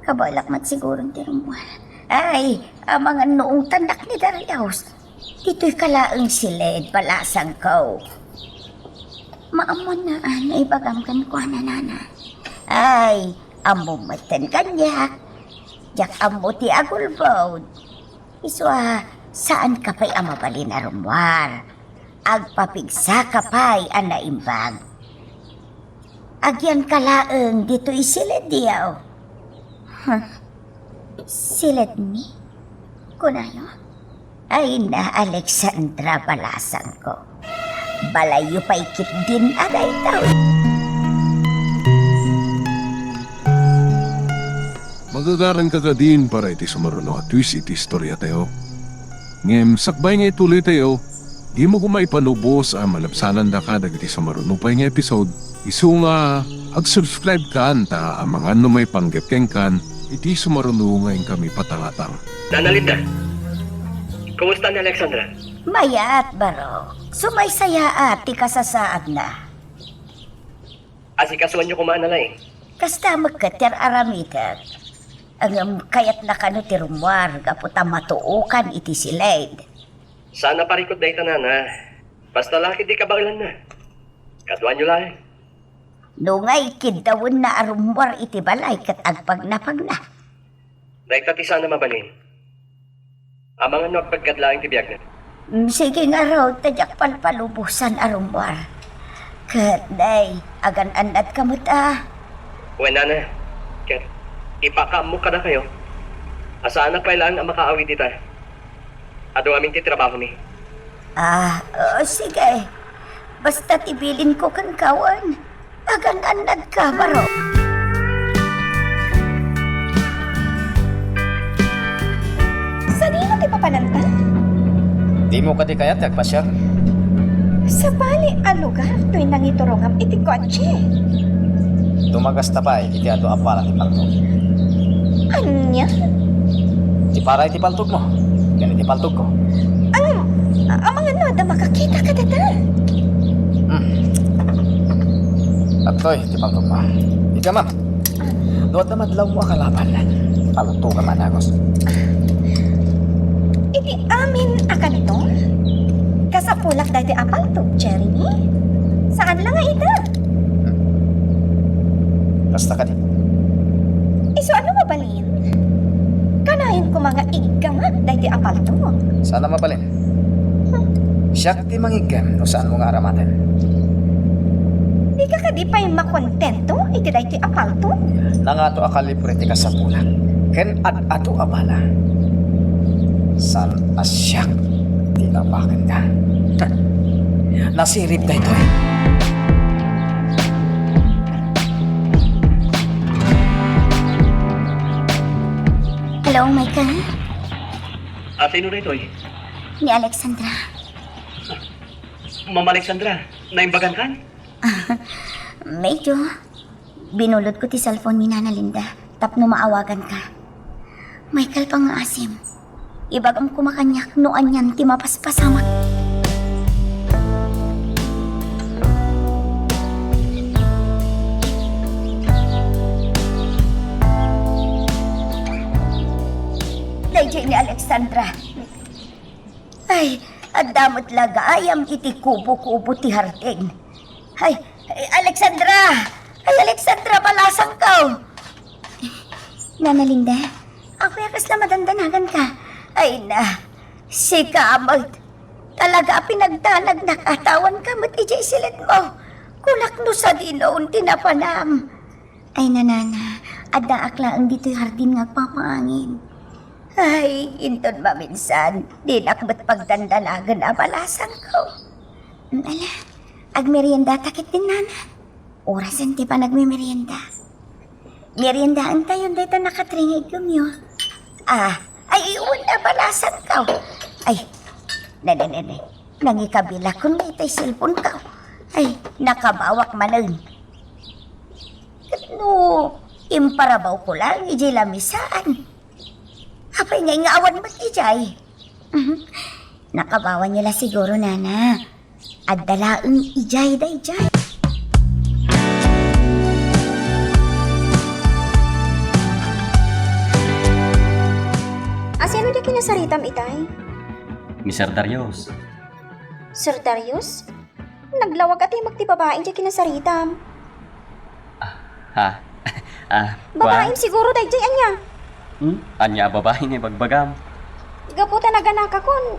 Kabaelak met siguron ti rummuar. Ay, amangan no ungtannak ni Darius. Ditoyka laeng siled, balasangko. Maammoan a naibagam kenkuana, Nana. Ay, ammom metten kaniak. Diak ammo ti agulbod. Isu a, saanka pay a mabalin a rummuar. Agpapigsaka pay a naimbag. Agyanka laeng ditoy siled, diaw. Huh. Siledmi? Kunayo? Ay na, Alexandra, balasangko. Balayyo pay ketdin a daytoy. Magagaranka kadin para iti sumaruno a twist iti istoriatayo. Ngem sakbay nga ituloytayo, dimo koma ipalubos a malabsanandaka dagiti sumaruno pay nga episode, isu nga ag-subscribe kan ta amangan no maipanggep kenkan iti sumaruno nga inkami patangatang. Nana Linda, kumusta ni Alexandra? Mayat, baro. Sumaysayaat ti kasasaadna. Asikasuanyo koma a nalaing. Kasta met ket ti ar-aramitek. Ngem kayatna kano ti rummuar gapu ta matuokan iti siled. Saan a parikut dayta, Nana. Basta la ketdi kabaelanna. Kaduayo laeng. No ngay, kiddawenna a rummuar iti balay ket agpagnapagna. Dayta ti saan a mabalin. Amangan no agpagkad laeng ti biagna. Mm, sige ngarud, ta diak palpalubosan a rummuar. Ket, day, agan-annadka met a. Wen, Nana. Ket, ipakaammok kadakayo a saanak pay laeng a makaawid ita. Adu amin ti trabahomi. Ah, oo, sige. Basta ti bilinko kenka, wen, agan-annadka, baro. Sadino ti papananta? Dimo kadi kayat nga agpasiar? Sabali a lugar toy nangiturongam iti kotse. Tumagasta pay iti adu a bala ti paltog. Ania? Ti para iti paltogmo ken iti paltogko. Ang, a-, amangan no adda makakita kadata. Hmm. Adtoy ti paltogmo. Iggamam. No adda madlawmo a kalaban, paltogam a dagus. Iti amin a kanito, kasapulak daytoy a paltog, Jeremy. Saan la nga ita. Kasta kadi. Isu a no mabalin? Kanayon koma nga iggamak daytoy a paltog. Saan a mabalin. Hmm. Siak ti mangiggem no saanmo nga aramaten. Dika kadi pay makontento iti daytoy a paltog? Nangato a kalibre ti kasapulak. Ken ad-adu a bala, saan a siak ti napakenda. Nasirib daytoy. Hello, Michael? Ate, no daytoy? Ni Alexandra. Ma'am Alexandra, naimbagan kan? Medyo. Binulot ko ti cellphone ni Nana Linda tapno maawagan ka. Michael, pangngaasim. Ibagam koma kaniak no anian ti mapaspasamak. Daydiay ni Alexandra. Ay, adda met la gayam iti kubo-kubo ti hardin. Ay, ay, Alexandra! Ay, Alexandra, balasangko! Nana Linda, apay a kasla madandanagan ka? Ay na, sika met. Talaga a pinagdanagnak a tawan ka met idiay siledmo. Kunak no sadino ti napanam. Ay, nanana, addaak laeng ditoy hardin nga agpapaangin. Ay, inton maminsan, dinak met pagdandanagan a balasangko. Mm, ala, agmeriendata ketdin, nana. Orasen ti panagmemerienda. Meriendaentayon dayta nakatringa idiomyo. Ah, ay, wen a balasangko. Ay, nene, nene. Nangikabilakon nga itay cellphone ko. Ay, nakabawak manen. Ket no, imparabaw ko lang idiay lamisaan. Apay nga ingawan met idiay? Mhm. Nakabawan yo la siguro, nana. Adda laeng idiay daydiay. Asino ti kinasaritam itay? Ni Sir Darius. Sir Darius? Naglawag a timek ti babai idiay kinasaritam. Ah, ha? Ah, Babaim kuan? Siguro daydiay, ania? Hmm? Ania a babai nga ibagbagam? Gapu ta naganakakon,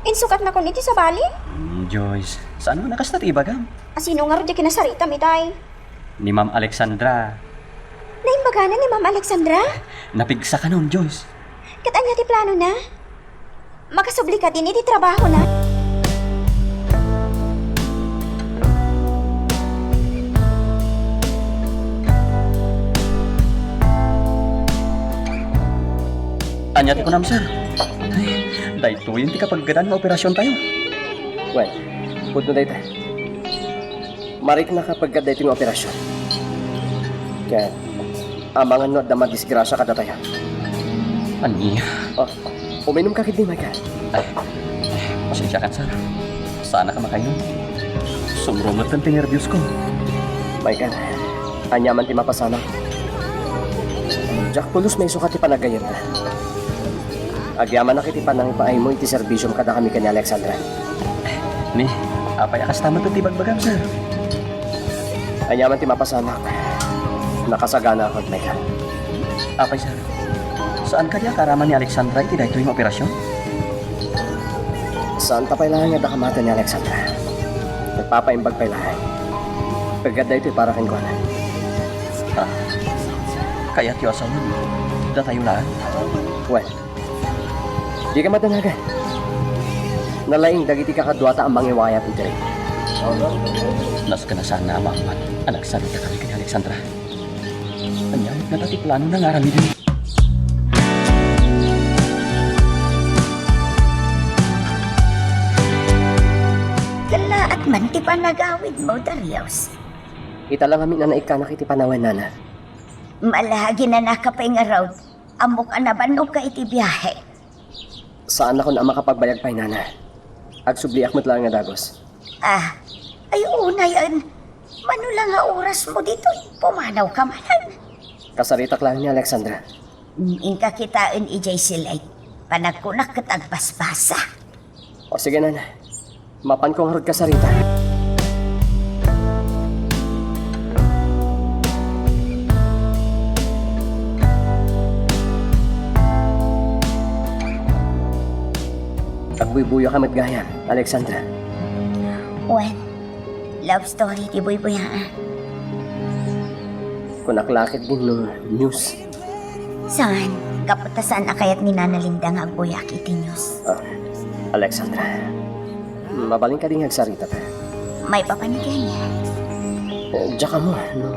insukatnakon iti sabali? Hmm, Joyce, saan mo nakasta ti ibagam? Asino ngarud ti kinasaritam itay? Ni Ma'am Alexandra. Naimbagana ni Ma'am Alexandra? Napigsa kanon, Joyce. Ket ania ti planona? Makasubli kadin iti trabahona? Ania ti kunam, sir? Ay, daytoyen ti kapaggadan nga operasiontayo. Wen, pudno dayta. Mariknaka paggaddaytoy nga operasion. Ket amangan no adda madisgrasia kadatayo. Ania? Oh, uminumka ketdi, Michael. Ay, pasensiakan, sir. Saannak a makainom. Sumrungotten ti nerviosko. Michael, ania man ti mapasamak? Diak pulos maisukat ti panaggayyemna. Agyamanak iti panangpaaymo iti serbisiom kadakami ken ni Alexandra. Ni, apay a kasta met ti ibagbagam, sir? Ania man ti mapasamak, nakasaganaakon, Michael. Apay, sir? Saan kadi a kaaraman ni Alexandra iti daytoy nga operasion? Saanta pay laeng nga adda kamata ni Alexandra. Nagpapaimbag pay laeng. Paggaddaytoy para kenkuana. Ah, kayatyo a sawen, datayo laeng? Wen, dika madanagan. Nalaing dagiti kakaduata a mangiwayat iti reyna. Nasken a saanna a maammo a nagsaritakami ken ni Alexandra. Ania met ngata ti planona nga aramiden? Kellaat man ti panagawidmo, Darius. Ita la ngamin a naikkanak iti panawen, nana. Malagip a nakapangarud. Ammok a nabannogka iti biahe. Saannakon a makapagbayag pay, nana. Agsubliak met laeng a dagus. Ah, ay, unayen. Mano la nga orasmo ditoy? Pumanawka manen? Kasaritak laeng ni Alexandra. Mm, inka kitaen idiay silay. Panagkunak ket agbasbasa. O sige, nana. Mapanko ngarud kasarita. Agbuybuyoka met gayam, Alexandra. Wen, love story ti buybuyaan. Kunak la ketdin no news. Saan? Tapno ta saan a kayat ni Nana Linda nga agbuyak iti news. Ah, Alexandra, mabalin kadi nga agsarita ta? Maipapan iti ania? Eh, diak ammo, no?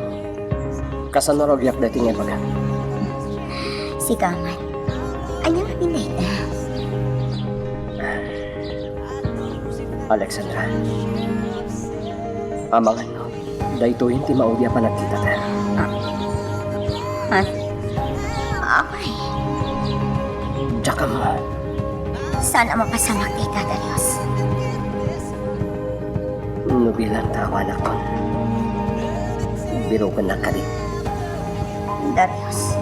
Kasano rugiak daytoy nga ibaga? Sika man. Ania ngamin dayta? Alexandra, amangan no, daytoyen ti maudi a panagkitata. Ah. Ah. Apay. Diak ammo. Saan a mapasamak dayta, Darius? No bilang ta awanakon, birokennak kadi. Darius.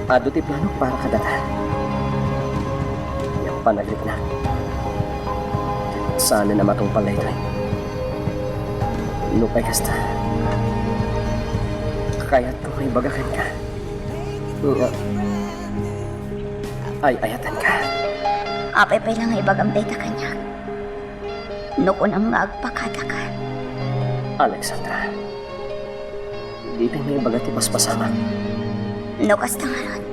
Adu ti planok para kadata. Ket panagriknak, saanen a matungpal daytoy. Nupay kasta, kayatko nga ibaga kenka nga ay-ayatenka. Apay pay la nga ibagam dayta kaniak? No kunam nga agpakadaka. Alexandra, dita nga ibaga ti basbasamak. No kasta ngarud,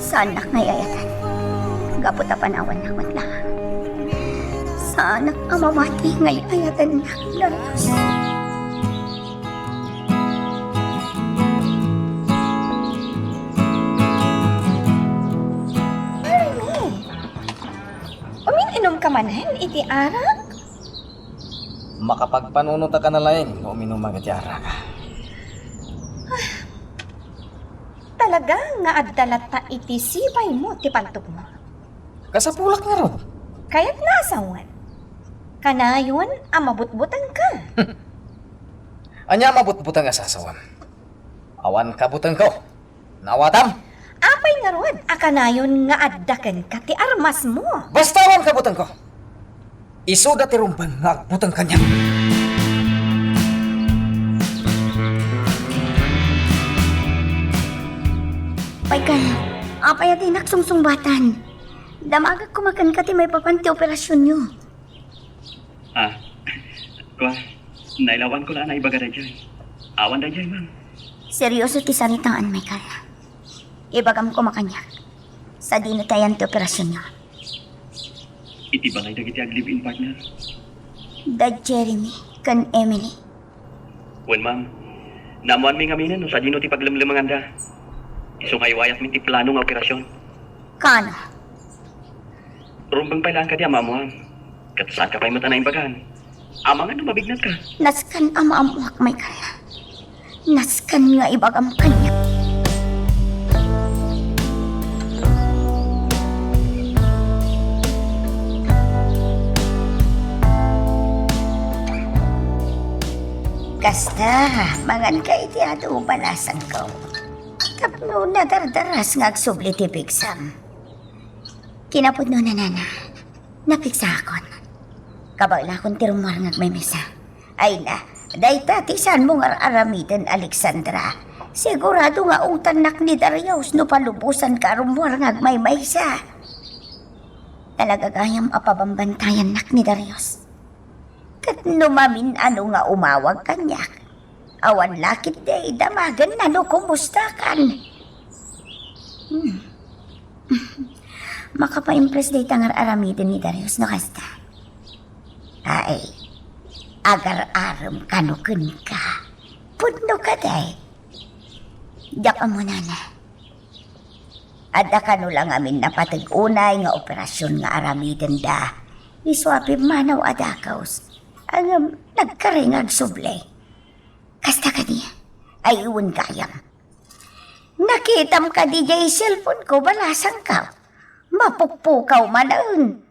saannak nga ay-ayatan. Gapu ta panawannak met laeng. Saanak a mamati nga ay-ayatannak, Darius. Jeremy! Umin-inom ka manen iti arak? Makapagpanunot a ka na laeng no uminumang iti arak. Ah, talaga nga adda latta iti sibaymo ti paltogmo. Kasapulak ngarud. Kayatna a sawen. Kanayon a mabutbutengka. Ania a mabutbuteng a sasawem? Awan kabutengko. Naawatam? Apay ngarud a kanayon nga adda kenka ti armasmo? Basta awan kabutengko. Isuda ti rumbeng nga agbuteng kaniak. Michael, apay a dinak sungsungbatan? Damagek koma kenka ti maipapan ti operasionyo. Ah, kua, nailawanko la a naibaga daydiay. Awan daydiay, ma'am. Serioso ti saritaan, Michael. Ibagam koma kaniak, sadino ti ayan ti operasionyo? Iti balay dagiti ag-live-in partner. Da Jeremy ken Emily. Wen, ma'am. Naammoanmi ngaminen no sadino ti paglemlemenganda. Isu nga iwayatmi ti plano nga operasion. Kaano? Rumbeng pay laeng kadi a maammoam. Ket saanka pay met a naimbagan. Amangan no mabignatka. Nasken a maammoak, Michael. Nasken nga ibagam kaniak. Kasta, manganka iti adu, balasangko. Tapno nadardaras nga agsubli ti pigsam. Kinapudno, nanana, napigsaakon. Kabaelakon ti rummuar nga agmaymaysa. Ay na, dayta ti saanmo nga ar-aramiden, Alexandra. Sigurado nga utannak ni Darius no palubosanka a rummuar nga agmaymaysa. Talaga gayam a pabambantayannak ni Darius. Ket no mamin-ano nga umawag kaniak, awan la ketdi damagenna no kumustakan. Hmm. Makapaimpress dayta nga ar-aramiden ni Darius no kasta. Ay, agar-arem kano kenka. Pudno kadi. Diak ammo, nana. Adda kano la ngamin napateg unay nga operasion nga aramidenda. Isu a pimmanaw a dagus. Ngem nagkari nga agsubli. Kasta kadi, ay wen gayam. Nakitam kadi diay cellphone ko, balasangko. Mapukpukaw manen.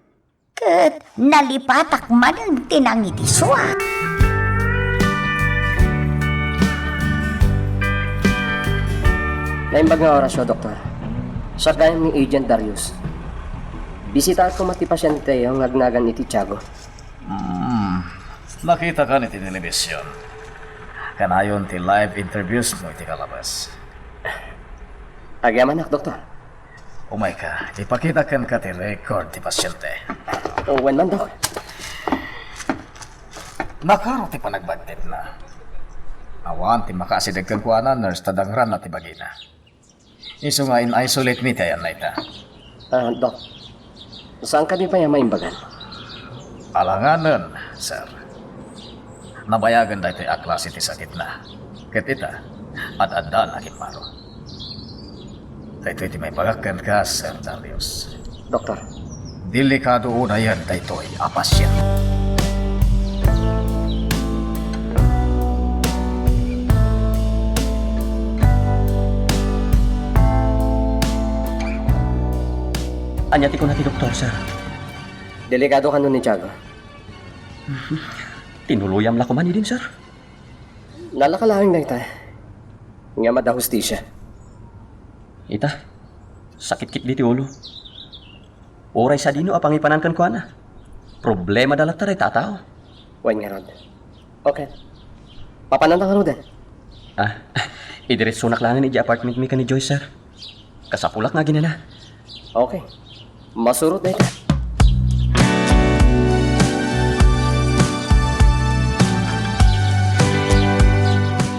Ket nalipatak manen ti nangidisuak. Naimbag nga orasyo, Doktor. Siak gayam ni Agent Darius. Bisitaek koma ti pasienteyo nga agnagan iti Tiago. Hmm. Nakitakan iti television. Kanayon ti live interviews mo iti kalabas. Agyamanak, Doktor. Umayka, ipakitak kenka ti record ti pasiente. Wen man, Dok. Nakaro ti panagbagtitna. Awan ti makaasideg kenkuana, nurse, ta dangranna ti bagina. Isu nga in-isolate mi ti ayanna ita. Ah, Doc, saan kadi pay a maimbagan? Alanganen, sir. Nabayagen daytoy a klase ti sakitna. Ket ita, ad-addan a kimmaro. Daytoy ti maibagak kenka, Sir Darius. Doktor. Delikado unayen daytoy a pasien. Ania ti kuna ti doktor, sir? Delikado kano ni Tiago. Tinuloyam la koman idin, sir. Nalaka laeng dayta. Ngem adda hustisia. Ita, sakit ketdi ti ulo. Uray sadino a pangipanan kenkuana. Problemada latta dayta a tao. Wen ngarud. Okay. Papananta ngaruden? Ah, idiretsonak laengen idiay apartment mi ken ni Joyce, sir. Kasapulak nga aginana. Okay. Masurot dayta.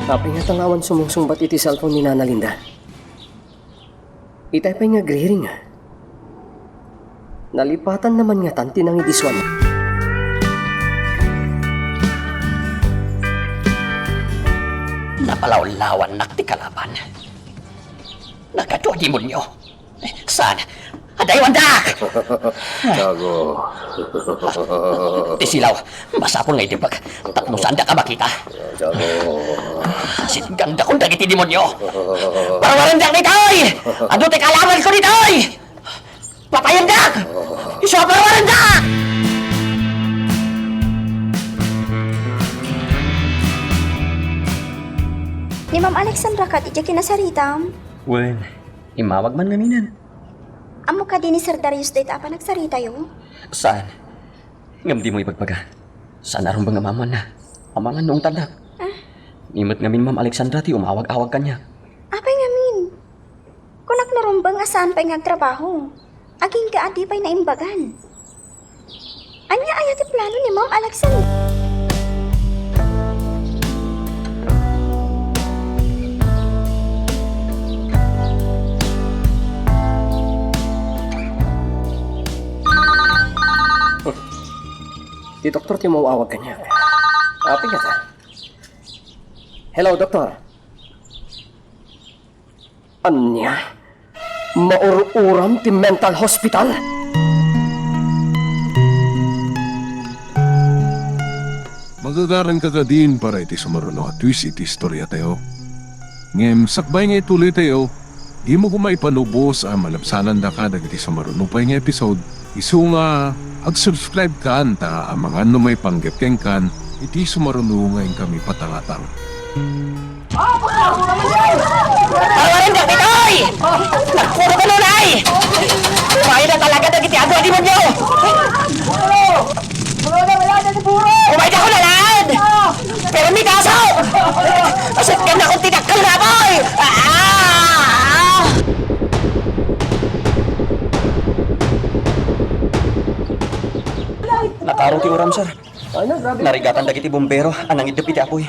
Apay ngata nga awan sumungsungbat iti cellphone ni Nana Linda? Itay pay nga agriring, ah. Nalipatanna man ngatan ti nangidisuan. Napalawlawannak ti kalaban. Nagadu a demonio. Saan? Adda awandak! Tiago. Ti silaw. Masapul nga idepek tapno saandak a makita. Tiago. Sitgandakon dagiti demonio. Parwarendak ditoy! Adu ti kalabanko ditoy! Patayendak! Isu a parwarendak! Ni Ma'am Alexandra ket idiay kinasaritam? Wen, immawag man ngaminen. Ammo kadi ni Sir Darius dayta a panagsaritayo? Saan? Ngem dimo ibagbaga. Saan a rumbeng a maammoanna. Amangan no ungtannak. Ah? Ni met ngamin Ma'am Alexandra ti umawag-awag kaniak. Apay ngamin? Kunak no rumbeng a saan pay nga agtrabaho. Agingga a di pay naimbagan. Ania aya ti plano ni Ma'am Alexandra? Ti doktor ti umawag kaniak. Apay ngata. Hello, doktor. Ania? Maur-uram ti mental hospital? Magagaranka kadin para iti sumaruno a twist iti istoriatayo. Ngem sakbay nga ituloytayo, dimo koma ipanubos a malabsanandaka dagiti sumaruno pay nga episode, isu nga ag-subscribe kan ta amangan no maipanggep kenkan iti sumaruno nga inkami patangatang. Awarendak ditoy! Nagpuro ka nunay! Umayda talaga dagiti adu a demonio! Umayda ko nalaad! Pero may kaso! Asit ka na kung tinakal na, boy! Ah! Nakaro ti uram, sir. Narigatan dagiti bumbero a nangiddep iti apuy.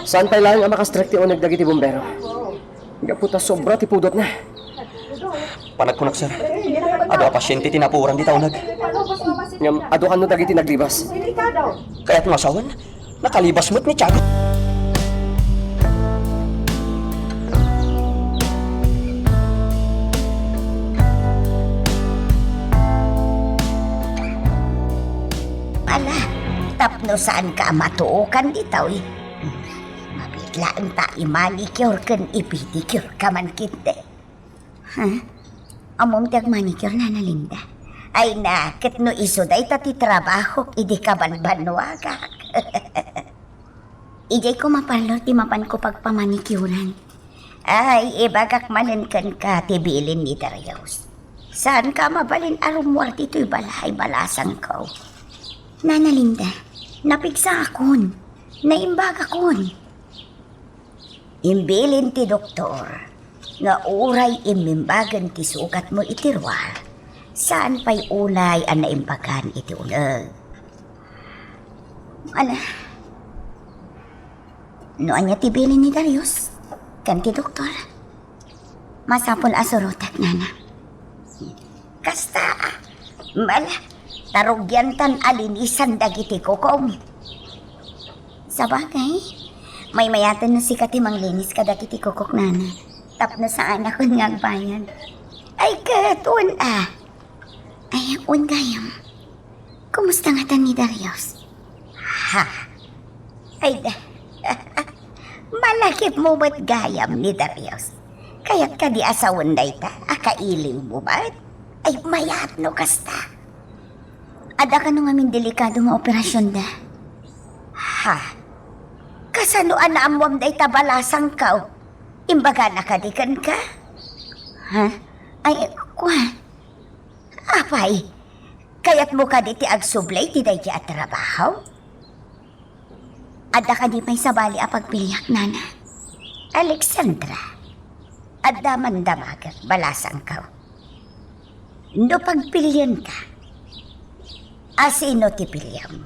Saan pay laeng a makastrek ti uneg dagiti bumbero? Gapu ta sobra ti pudotna. Panagkunak, sir. Adu a pasiente ti napuoran dita uneg. Ngem adu kano dagiti naglibas? Kayatmo a sawen? Nakalibas met ni Tiago. Ala, tapno saanka a matuokan ditoy. Mabiit laeng ta i-manicure ken i-pedicure ka man ketdi. Ha? Ammom ti agmanicure, Nana Linda? Ay na, ket no isu dayta ti trabahok idi kabanbannuagak. Idiay koma parlor ti mapanko pagpamanicurean. Ay, ibagak manen kenka ti bilin ni Darius. Saanka a mabalin a rummuar ditoy balay, balasangko. Nana Linda, napigsaakon. Naimbagakon. Imbilin ti doktor nga uray immimbagen ti sugatmo iti ruar, saan pay unay a naimbagan iti uneg. Ala, no ania ti bilin ni Darius ken ti doktor? Masapul a surotek, nana. Kasta, a. Mala, ta rugiantan a linisan dagiti kukom. Sabagay, maymayaten no sika ti manglinis kadagiti kukok, nana. Tapno saanakon nga agbayad. Ay, ket, wen, a. Ay, wen gayam. Kumusta ngata ni Darius? Ha? Ay, da-, malagipmo met gayam ni Darius. Kayat kadi a sawen dayta a kailiwmo met? Ay, mayat no kasta. Adda kano ngamin delikado nga operasionda? Ha? Kasano a naammuam dayta balasangko? Imbagana kadi kenka? Ha? Ay, kua. Apay, kayatmo kadi ti agsubli iti daydi a trabaho? Adda kadi pay sabali a pagpiliak, nana? Alexandra, adda man damagek, balasangko. No pagpilienka, a sino ti piliam?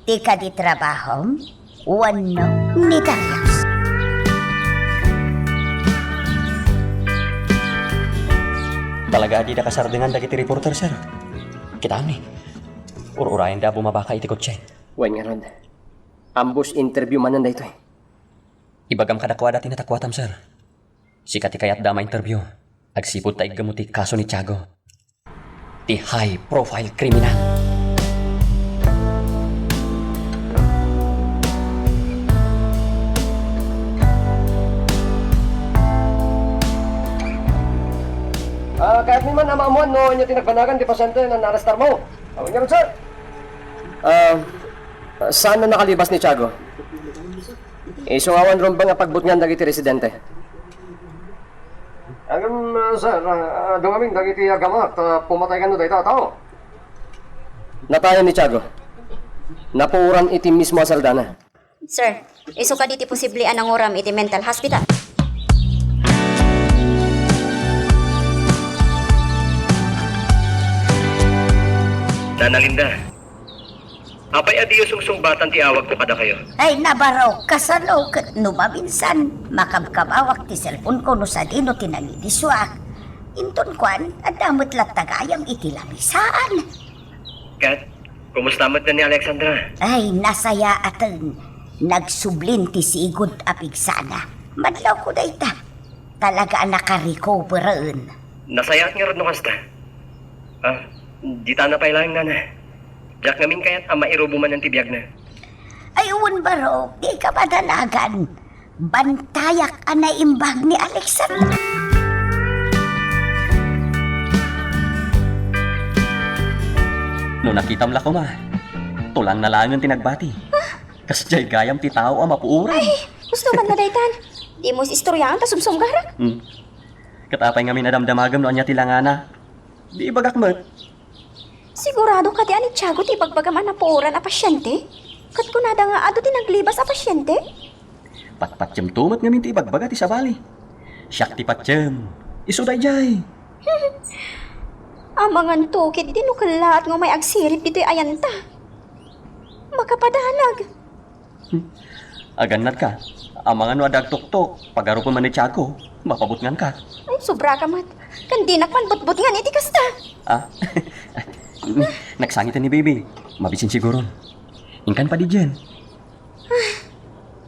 Ti kadi trabahom wenno ni Darius? Talaga a dida kasardengan dagiti reporter, sir. Kitaem ni, ur-urayanda a bumabaka iti kotse. Wen ngarud, ambush interview manen daytoy. Ibagam kadakuada ti natakuatam, sir. Sika ti kayatda a ma-interview. Agsipud ta iggemmo ti kaso ni Tiago. Ti high profile criminal. Ah, kayatmi man a maammuan no ania ti nagbanagan ti pasiente nga naarestarmo. Awan ngarud, sir. Ah, saan a nakalibas ni Tiago? Isu nga awan rumbeng a pagbutngan dagiti residente. Ngem, ah, sir, ah, adu ngamin dagiti aggamat, ah, pumatay kano dayta a tao. Natayen ni Tiago. Napuoran iti mismo a saldana. Sir, isu kadi ti posible a nanguram iti mental hospital? Nana Linda, apay a diyo sungsungbatan ti awagko kadakayo? Ay, nabarok, kasano ket no maminsan, makabkabawak ti cellphone ko no sadino ti nangidisuak. Inton kuan, adda met latta gayam iti lamisaan. Ket, kumusta met ni Alexandra? Ay, nasayaaten. Nagsublin ti sigud a pigsana. Madlawko dayta. Talaga a nakarecover-en. Nasayaat ngarud no kasta. Ah, dita na pay laeng, nana. Diak ngamin kayat a mairubo manen ti biagna. Ay, wen, barok, dika madanagan. Bantayak a naimbag ni Alexandra. No nakitam la koma, tulangna laengen ti nagbati. Ah? Kasdiay gayam ti tao a mapuoran. Ay, gusto man nga daytan. Dimo istoryaen ta sumsumgarak. Hmm. Ket apay ngamin a damdamagem no ania ti langana? Di ibagak met. Sigurado kadi a ni Tiago ti ibagbagam a napuoran a pasiente? Ket kunada nga adu ti naglibas a pasiente? Patpatiemto met ngamin ti ibagbaga ti sabali. Siak ti patiem. Isu daydiay. Amangan to, ket di no kellaat nga umay agsirib ditoy ayanta. Makapadanag. Hmm. Agannadka. Amangan no adda agtuktok, pagarupen man ni Tiago, mapabutnganka. Ay, sobra ka met. Ken dinak man butbutngan iti kasta. Ah? Nagsangiten ni Bibi. Mabisin siguro. Inkan padidian. Ah,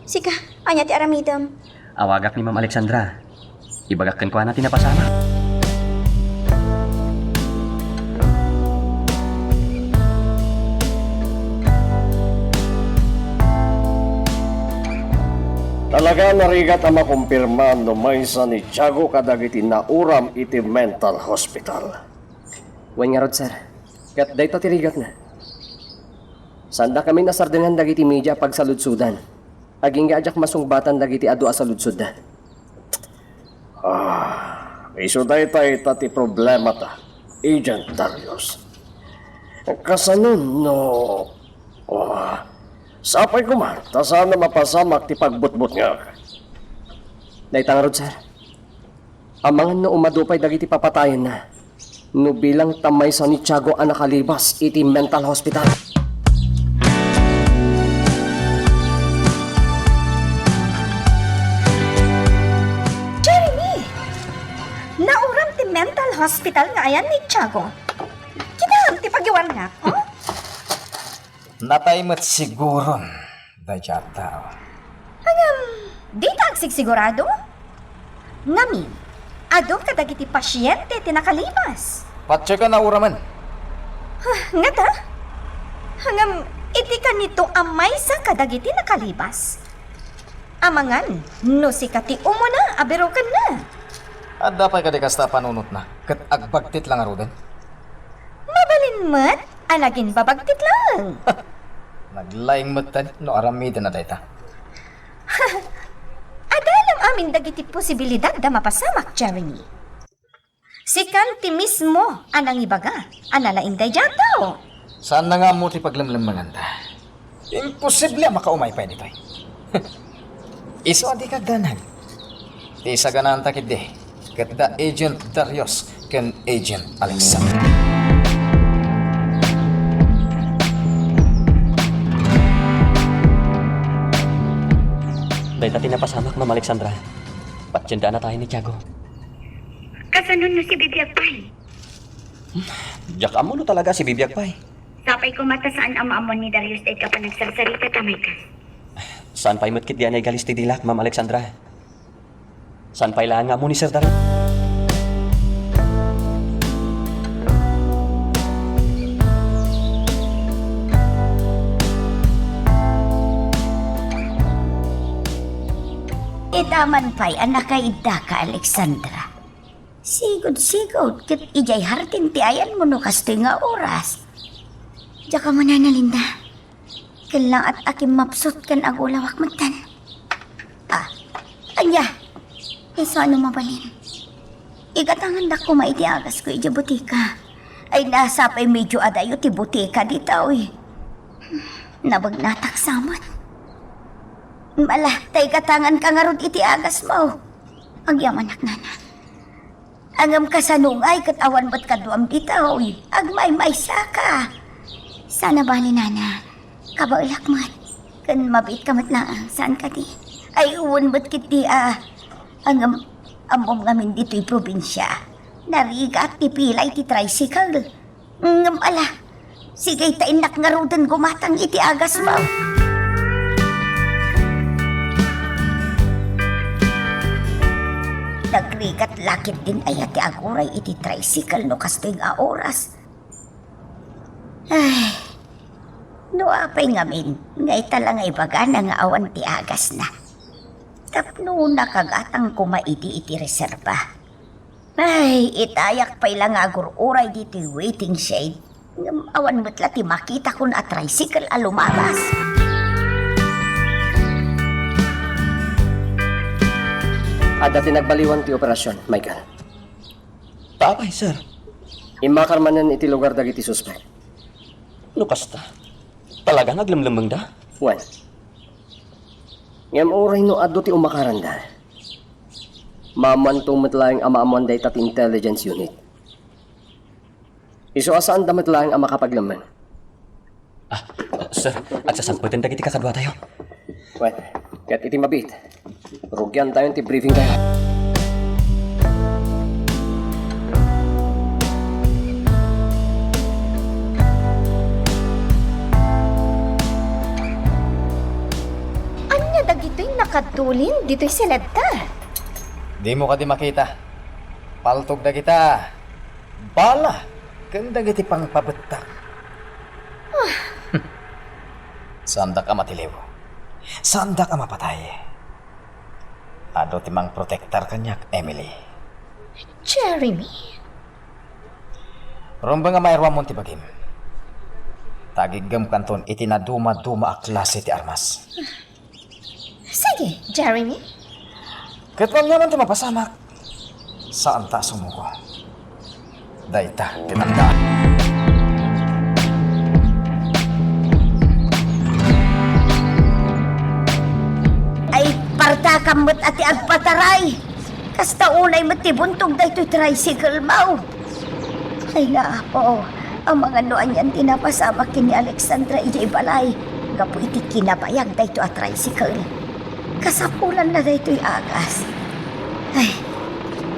sika, ania ti aramidem? Awagak ni Ma'am Alexandra. Ibagak kenkuana ti napasamak. Talaga a narigat a makumpirma no maysa ni Tiago kadagiti nauram iti mental hospital. Wen ngarud, sir. Ket dayta ti rigatna. Saandakamin a sardengan dagiti media a pagsaludsodan. Agingga a diak masungbatan dagiti adu a saludsodda. Ah, isu dayta ita ti problemata, Agent Darius. Kasano no, ah, sapay koma ta saan a mapasamak ti pagbutbutngak? Dayta ngarud, sir. Amangan no umadu pay dagiti papatayenna. No bilang ta maysa ni Tiago a nakalibas iti mental hospital. Jeremy! Hospital nga ayan ni Tiago. Kitaem ti pagiwarnak, oh? Natay met siguron daydiay a tao. Ngem, dita agsigsigurado? Ngamin, adu kadagiti pasiente ti nakalibas. Patiekan a uramen. Huh, ngata? Ngem, iti kanito a maysa kadagiti nakalibas? Amangan, no sika ti umuna a birukenna. Adda pay kadi kasta a panunotna, ket agbagtit la ngaruden? Mabalin met a naginbabagtit lang. Naglaing metten no aramiden a dayta. Adda amin dagiti posibilidad da mapasamak, Jeremy. Sikan ti mismo a nangibaga a nalaing daydiay a tao. Saanna nga ammo ti paglemlemmenganta. Imposible a makaumay pay ditoy. Isu a dika agdanag. Ti saganaanta ketdi, ket da Agent Darius ken Agent Alexander. Dayta ti napasamak, Ma'am Alexandra. Patiendaantayo ni Tiago. Kasano no sibibiag pay? Diak ammo no talaga sibibiag pay. Sapay koma ta saan a maammuan ni Darius dayta a panagsarsarita ta, Michael. Saan pay met ketdi a naigalis ti dilak, Ma'am Alexandra. Saan pay laeng nga ammo ni Sir Darius. Ita man pay a nakaiddaka, Alexandra. Sigud-sigud ket idiay hardin ti ayanmo no kastoy nga oras. Diak ammo, Nana Linda. Ket laeng a kimmapsut ken agulawak metten. Ah, ania? Isu a no mabalin, igatangandak koma iti agasko idiay botika. Ay, nasa pay medio adayo ti botika ditoy. Nabagnatak sa met. Ala, ta igatanganka ngarud iti agasmo. Agyamanak, Nana. Ngem kasano ngay ket awan met kaduam ditoy? Agmaymaysaka. Saan a bale, Nana. Kabaelak met. Ken mabiitka met laeng, saan kadi? Ay, wen met ketdi a. Ngem, ammom ngamin ditoy probinsia, narigat ti pila iti tricycle. Ngem ala, sige ta innak ngaruden gumatang iti agasmo. Nagrigat la ketdin aya ti aguray iti tricycle no kastoy nga oras. Ay, no apay ngamin, nga ita la nga ibagana nga awan ti agasna. Tapno nakagatang koma idi iti reserba. Ay, itayak pay la nga agur-uray ditoy waiting shed. Ngem awan met la ti makitakon a tricycle a lumabas. Adda ti nagbaliwan ti operasyon, Michael. Apay, sir? Immakar manen iti lugar dagiti suspek. No kasta, talaga nga aglemlemmengda? Wen. Ngem uray no adu ti umakaranda, maammuanto met laeng a maammuan dayta ti intelligence unit. Isu a saanda met laeng a makapaglemmeng. Ah, sir, agsasangpeten dagiti kakaduatayo. Wen, ket iti mabiit, rugiantayon ti briefingtayo. Ania dagitoy nakatulin ditoy seledta? Dimo kadi makita? Paltog dagita. Bala ken dagiti pangpabettak. Saandak a matiliw. Saandak a mapatay. Adu ti mangprotektar kaniak, Emily. Jeremy? Rumbeng a mairuamon ti bagim. Ta agiggemkanton iti nadumaduma a klase ti armas. Sige, Jeremy. Ket no ania man ti mapasamak, saanta a sumuko. Dayta ti tandaan. Ay, partakam met a ti agpataray. Kasta unay met ti buntog daytoy tricycle mo. Ay nga, Apo, amangan no anian ti napasamak ken ni Alexandra idiay balay gapu iti kinabayag daytoy a tricycle. Kasapulanna daytoy agas. Ay,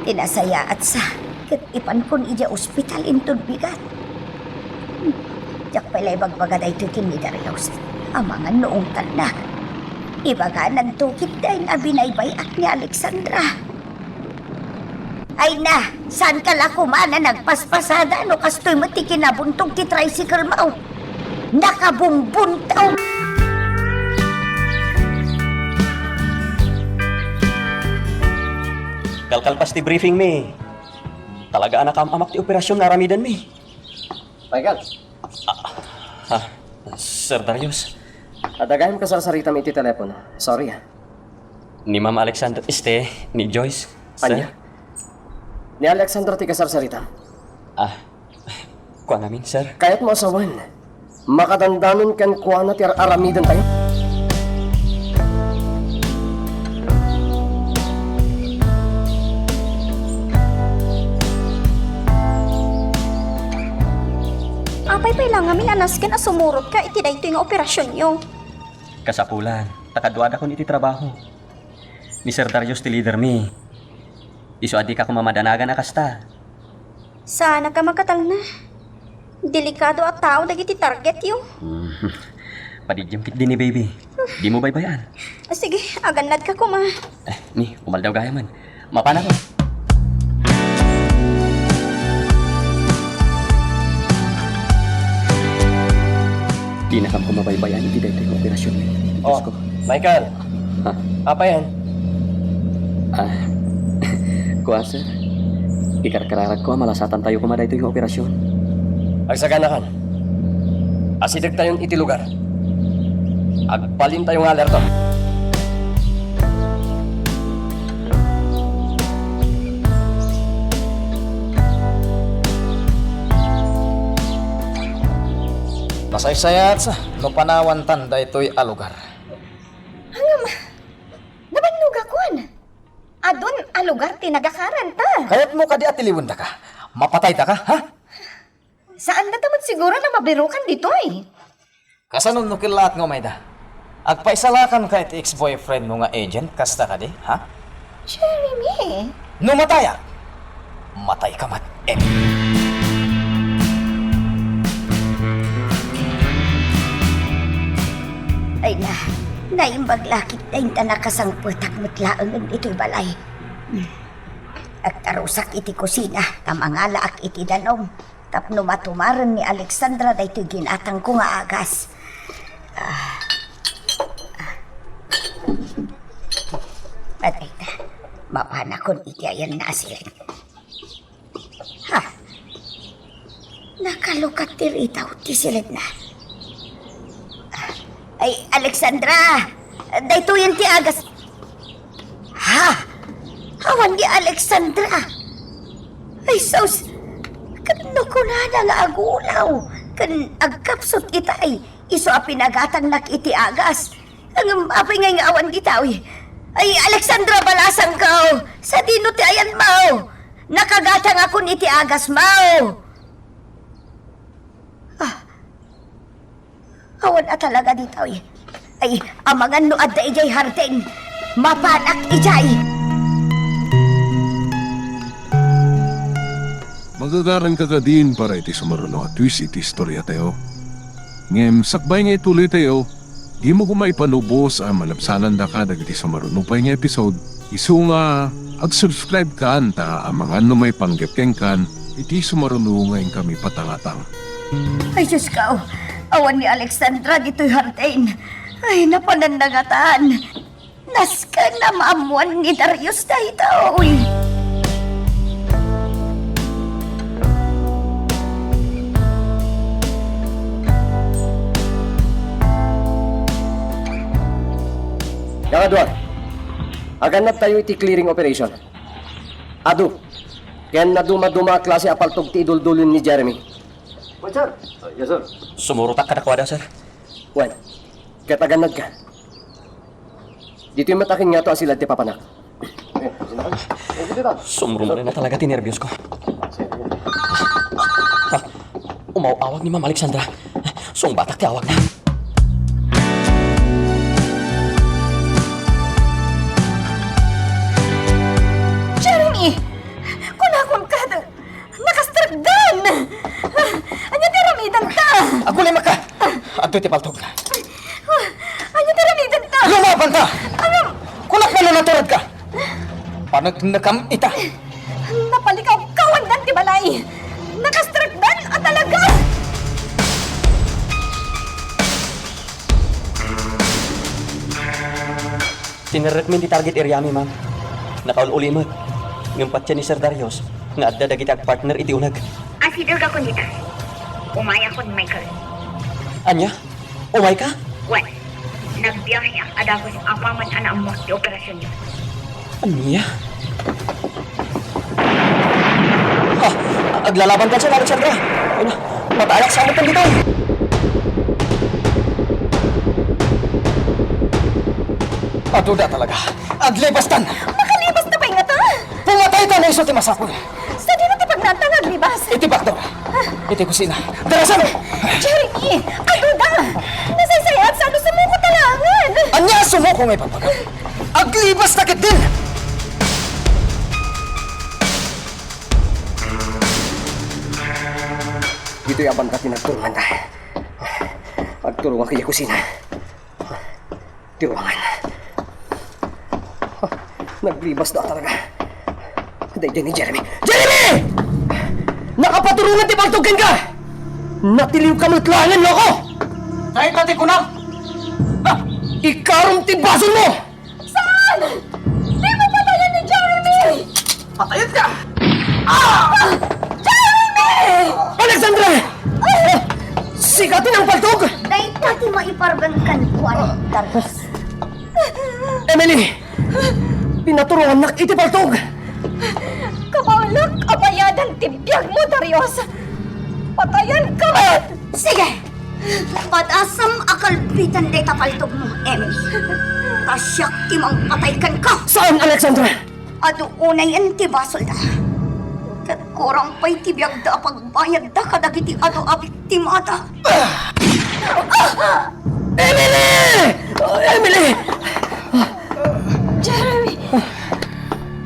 ti nasayaat sa. Ipankon idiay ospital inton bigat. Diak pay la ibagbaga daytoy ken ni Darius. Amangan no ungtanna. Ibagananto ketdin a binaybay-ak ni Alexandra. Ay na, saanka la koma a nagpaspasada no kastoy met ti kinabuntog ti tricycle mo? Nakabungbuntaw! Kalkalpas ti briefing mi. Talaga a nakaam-amak ti operasion nga aramidenmi. Michael. Ah, ah, Sir Darius. Adda gayam kasarsaritam iti telepono. Sorry, ah. Ni Ma'am Alexandra, este, ni Joyce, sir? Ania? Ni Alexandra ti kasarsaritam. Ah, kuan amin, sir. Kayatmo a sawen, makadandanon kenkuana ti ar-aramidentayo? Apay pay la ngamin a nasken a sumurotka iti daytoy nga operasionyo? Kasapulan, ta kaduadakon iti trabaho. Ni Sir Darius ti leadermi. Isu a dika koma madanagan a kasta. Saanka makatalna. Delikado a tao dagiti targetyo. Mm. Padiddiem ketdi ni baby. Dimo baybay-an. Ah, sige, agannadka koma. Eh, ni, umaldaw gayamen. Mapanakon. Dinakam koma baybay-an iti daytoy nga operasion. Oh, Diyos ko. Michael. Ha? Apay yan? Ah, kua, sir. Ikarkararagko a malasatantayo koma daytoy nga operasion. Agsaganakan. Asidegtayon iti lugar. Agbalintayo nga alerto. Nasaysayat no panawantan daytoy a lugar. Ngem, nabannogakon. Adun a lugar ti nagakaranta. Kayatmo kadi a tiliwendaka? Mapataydaka, ha? Saan data met siguro a mabirukan ditoy? Kasano no kellaat nga umayda? Agpaisalakanka iti ex-boyfriendmo nga agent, kasta kadi, ha? Jeremy! No matayak, matayka met, Amy. Ay na, naimbag la ketdin ta nakasangpetak met laengen itoy balay. Agtarusak iti kusina, ta mangalaak iti danum. Tapno matumaren ni Alexandra daytoy ginatangko nga agas. Ah. Ah. Patay ta. Mapanakon iti ayan nasilek. Ha? Nakalukat ti ritaw ti siledna. Ay, Alexandra! Daytoyen ti agas. Ha? Awan ni Alexandra. Ay, sus! Ket no kunana nga agulaw ken agkapsut itay, isu a pinagatangnak iti agas. Ngem apay ngay nga awan ditawi? Ay, Alexandra, balasangko! Sadino ti ayanmo? Nakagatangakon iti agasmo! Ah, awan a talaga ditawi. Ay, amangan no adda idiay hardin. Mapanak idiay. Magagaranka kadin para iti sumaruno a twist iti istoriatayo. Ngem sakbay nga ituloytayo, dimo koma ipanubos a malabsanandaka dagiti sumaruno pay nga episode. Isu nga, ag-subscribe kan ta amangan no maipanggep kenkan iti sumaruno nga inkami patangatang. Ay, Diyos ko! Awan ni Alexandra ditoy hardin. Ay, napananna ngatan. Nasken a maammoan ni Darius daytoy. Kakadua, agannadtayo iti clearing operation. Adu ken nadumaduma a klase a paltog ti iduldulo ni Jeremy. Wen, sir. Ah, yes, sir. Sumurotak kadakuada, sir. Wen, ket agannadka. Ditoy met akin ngato a silad ti papanak. Eh, sino ka? Eh, dito. Sumrumrena talaga ti nerbios ko. Ha? Umaw-awag ni Ma'am Alexandra. Sungbatak ti awagna. Jeremy! Kunakon kad, Ditoy ti paltog. Ah, ania ti aramidenta? Lumabanta! Ano? Kunak nga naturedka! Paneknekam ita! Napalikawkawandan ti balay! Nakastrekdan a talaga! Tinerrekmi ti target area mi, ma'am. Nakaul-uli met. Ngem patien ni Sir Darius nga adda dagiti agpartner iti uneg. Asidelgakon dita. Umayakon, Michael. Ania? Umayka? Wen, nagbiaheak a dagus apaman a naammoak ti operasionyo. Ania? Ah, aglalaban ka dyan, Alexandra. Ano? Mataayak sa amutan dito. Aduda talaga. Aglibastan. Makalibas ta pay ngata? Pumatay ta na isu ti masapul. Sadino ti pagnanta nga aglibas? Iti backdoor. Iti kusina. Darasan! Jeremy! Aduda! Nasaysayaat sa ano sumuko talaangan! Ania a sumuko nga ibagbagam? Aglibas ta ketdin! Ditoy a banda ti nagturonganda. Agturongak idiay kusina. Ti ruangan. Naglibas da talaga. Daydiay ni Jeremy. Jeremy! Nakapaturongan ti paltog kenka! Natiliwka met laengen, loko! Dayta ti kunak! Ah! Ikarom ti basolmo! Saan? Dimo patayen ni Jeremy! Patayenka! Ah! Jeremy! Alexandra! Ah! Sika ti nangpaltog! Dayta ti maiparban kenkuan, Darius. Emily! Pinaturongannak iti paltog! Kabaelak a bayadan ti biagmo, Darius! Patayenka met! Sige! Padasam a kalbitan dayta paltogmo, Emily. Ta siak ti mangpatay kenka. Saan, Alexandra? Adu unayen ti basolda. Ket kurang pay ti biagda a pagbayadda kadagiti adu a biktimada. Emily! Emily! Jeremy!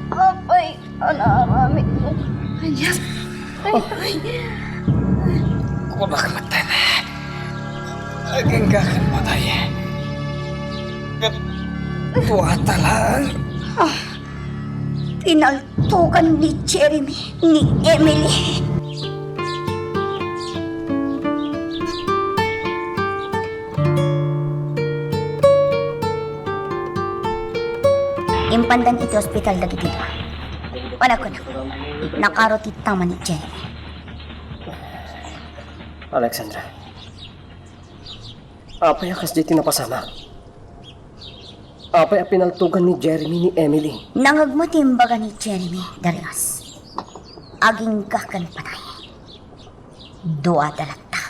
Apay, Ania aramidmo? Ay, ay. Kunak metten. Agingga ken patay. Ket duata laeng. Ah, pinaltogan ni Jeremy ni Emily. Impandan iti ospital dagiti dua. Panagkunak, nakaro ti tama ni Jeremy. Alexandra, apay a kasdi ti napasamak? Apay a pinaltogan ni Jeremy ni Emily? Nangngegmo ti imbaga ni Jeremy, Darius. Agingga ken patay. Duada latta.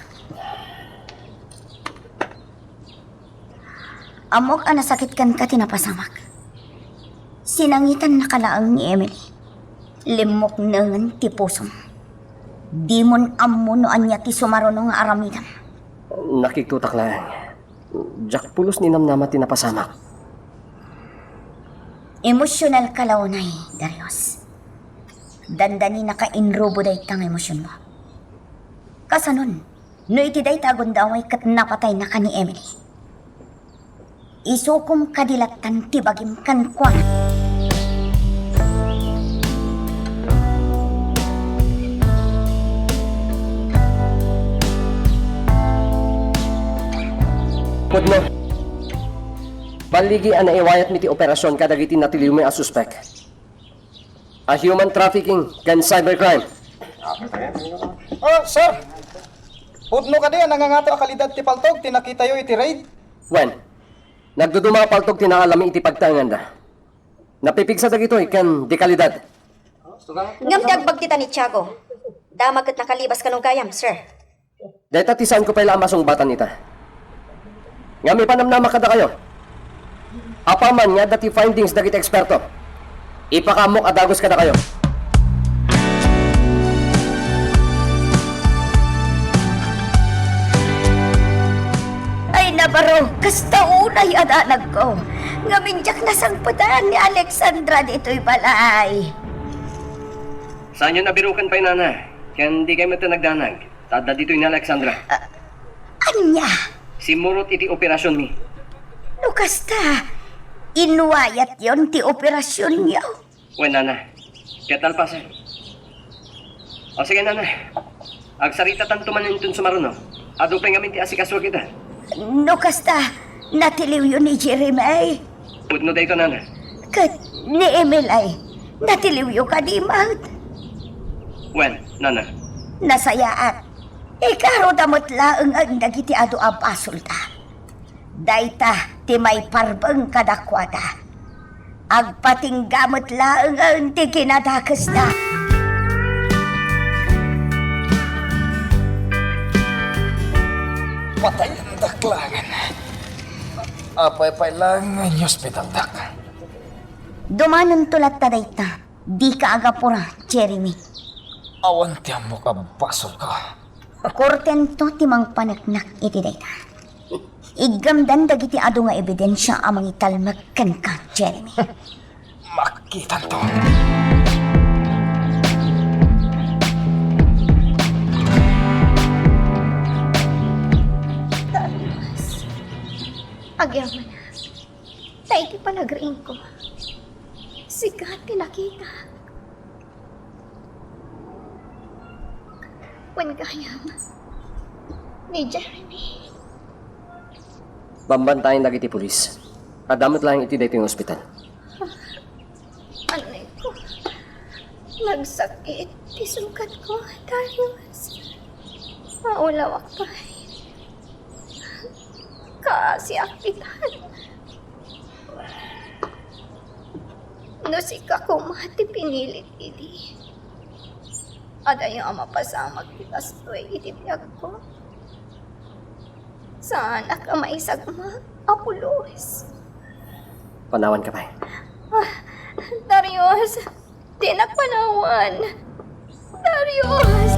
Ammok a nasakit kenka ti napasamak. Sinangitannaka laeng ni Emily. Limmuknengen ti pusom. Dimon ammo no ania ti sumaruno nga aramidem. Nakigtotak laeng. Diak pulos ni namnama ti napasamak. Emosyonalka la unay, Darius. Dandaninaka inrubo dayta nga emosyonmo. Kasanon, no iti dayta a gundaway ket napataynaka ni Emily. Isukom kadi lattan ti bagim kenkuana. Pudno. Balligi a naiwayatmi ti operasion kadagiti natiliwmi a suspek. A human trafficking ken cybercrime. Oh, sir! Pudno kadi a nangangato a kalidad ti paltog ti nakitayo iti raid? Wen, nagduduma a paltog ti naalami iti pagtaenganda. Napipigsa dagitoy ken dekalidad. Ngem ti agbagtita ni Tiago, damag ket nakalibas kano gayam, sir. Dayta ti saanko pay la a masungbatan ita. Ngem ipanamnamak kadakayo. Apaman nga adda ti findings dagiti eksperto, ipakaammok a dagus kadakayo. Ay, Navarro, kasta unay a danagko. Ngem diak nasangpetan ni Alexandra ditoy balay. Saanyo a biruken pay, nana, ken dikay met nagdanag. Ta adda ditoy ni Alexandra. Ah, ania? Simmurot iti operasionmi. No kasta, inwayatyon ti operasionyo. Wen, nana. Ket alpasen. O sige, nana. Agsaritatanto man inton sumaruno. Adu pay ngamin ti asikasuak ita. No kasta, natiliwyo ni Jeremy. Pudno dayto, nana. Ket ni Emil ay, natiliwyo kadi met? Wen, nana. Nasayaat. Ikaruda met laengen dagiti adu a basolda. Dayta ti maiparbeng kadakuada. Agpatingga met laengen ti kinadakesda. Patayendak laengen. Apay pay laengen nga ospitaldak? Dumanonto latta dayta. Dika agapura, Jeremy. Awan ti ammok a basolko. Kortento ti mangpaneknak iti dayta. Iggamdan dagiti adu nga ebidensia a mangitalmek kenka, Jeremy. Makitanto. Darius, agyamanak. Ta iti panagriingko, sika ti nakitak. Wen gayam ni Jeremy. Bambantayan dagiti pulis. Adda met laeng iti daytoy nga ospital. Anneko, nagsakit ti sungkatko, Darius. Maulawak pay. Kaasiak ditan. No sika koma ti pinilit idi, adayo a mapasamak ti kastoy iti biagko. Saanak a maisagmak a pulos. Panawanka pay. Ah, Darius, dinak panawan. Darius!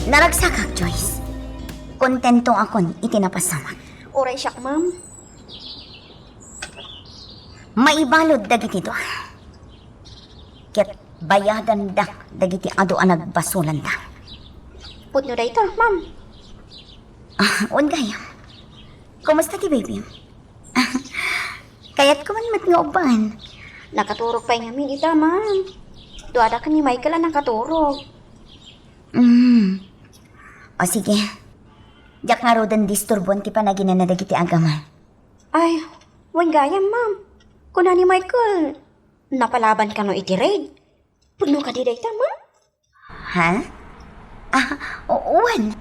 Naragsakak, Joyce. Kontentoakon iti napasamak. Uray siak, ma'am. Maibalud dagiti dua. Ket bayadanda dagiti adu a nagbasolanda. Pudno dayta, ma'am. Ah, wen gayam. Kumusta ti baby? Kayatko man met nga ubban. Nakaturog pay ngamin ita, ma'am. Duada ken ni Michael a nakaturog. Mm. O sige. Diak ngaruden disturboen ti panaginana dagiti agama. Ay, wen gayam, ma'am. Kuna ni Michael, napalaban kano iti raid? Pudno kadi dayta, ma'am? Ha? Ah, o-, wen.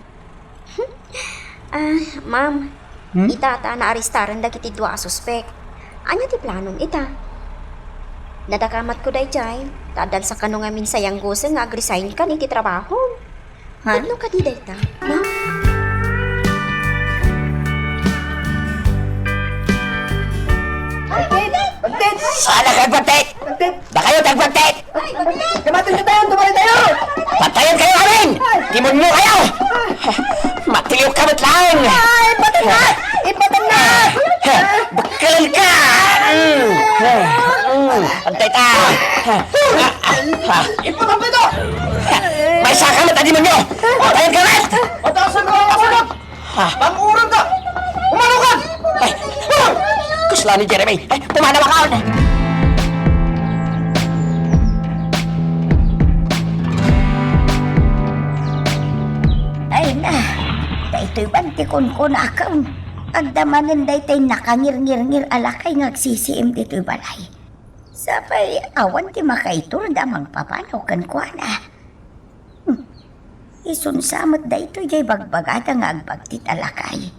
Ah, ma'am, hmm? Ita ta naarestaren dagiti dua a suspek. Ania ti planom ita? Nadakamatko daydiay, ta addan sa kano ngamin sayanggosen nga agresign kan iti trabaho. Ha? Pudno kadi dayta, ma'am? Bagtit! Bagtit! Saan ka, Bagtit? Bagtit! Dakayo ti agbagtit! Ay, Bagtit! Kamaton katayon, tumari tayo! Patayon kayo amin! Timunmo kayo! Matiliw ka met laeng! Ay, ipatan na! Ipatan na! Bakkalan ka! Mm. Mm. Antay ta! Ipatan mo ito! May saka met a demonyo! Patayon ka met! Mataas ang kawawasan! Ah. Panguran ka! Umano ka! Ay, ah! Kusla ni Jeremy. Ay, pumanaw ka! Ay na, daytoy ban ti kunkunakon. Agdamanen daytoy nakangirngirngir a lakay nga agsisiim ditoy balay. Sapay awan ti makaiturda mangpapanaw kenkuana. Hmm. Isunsa met daytoy jay bagbagada nga agbagtit a lakay.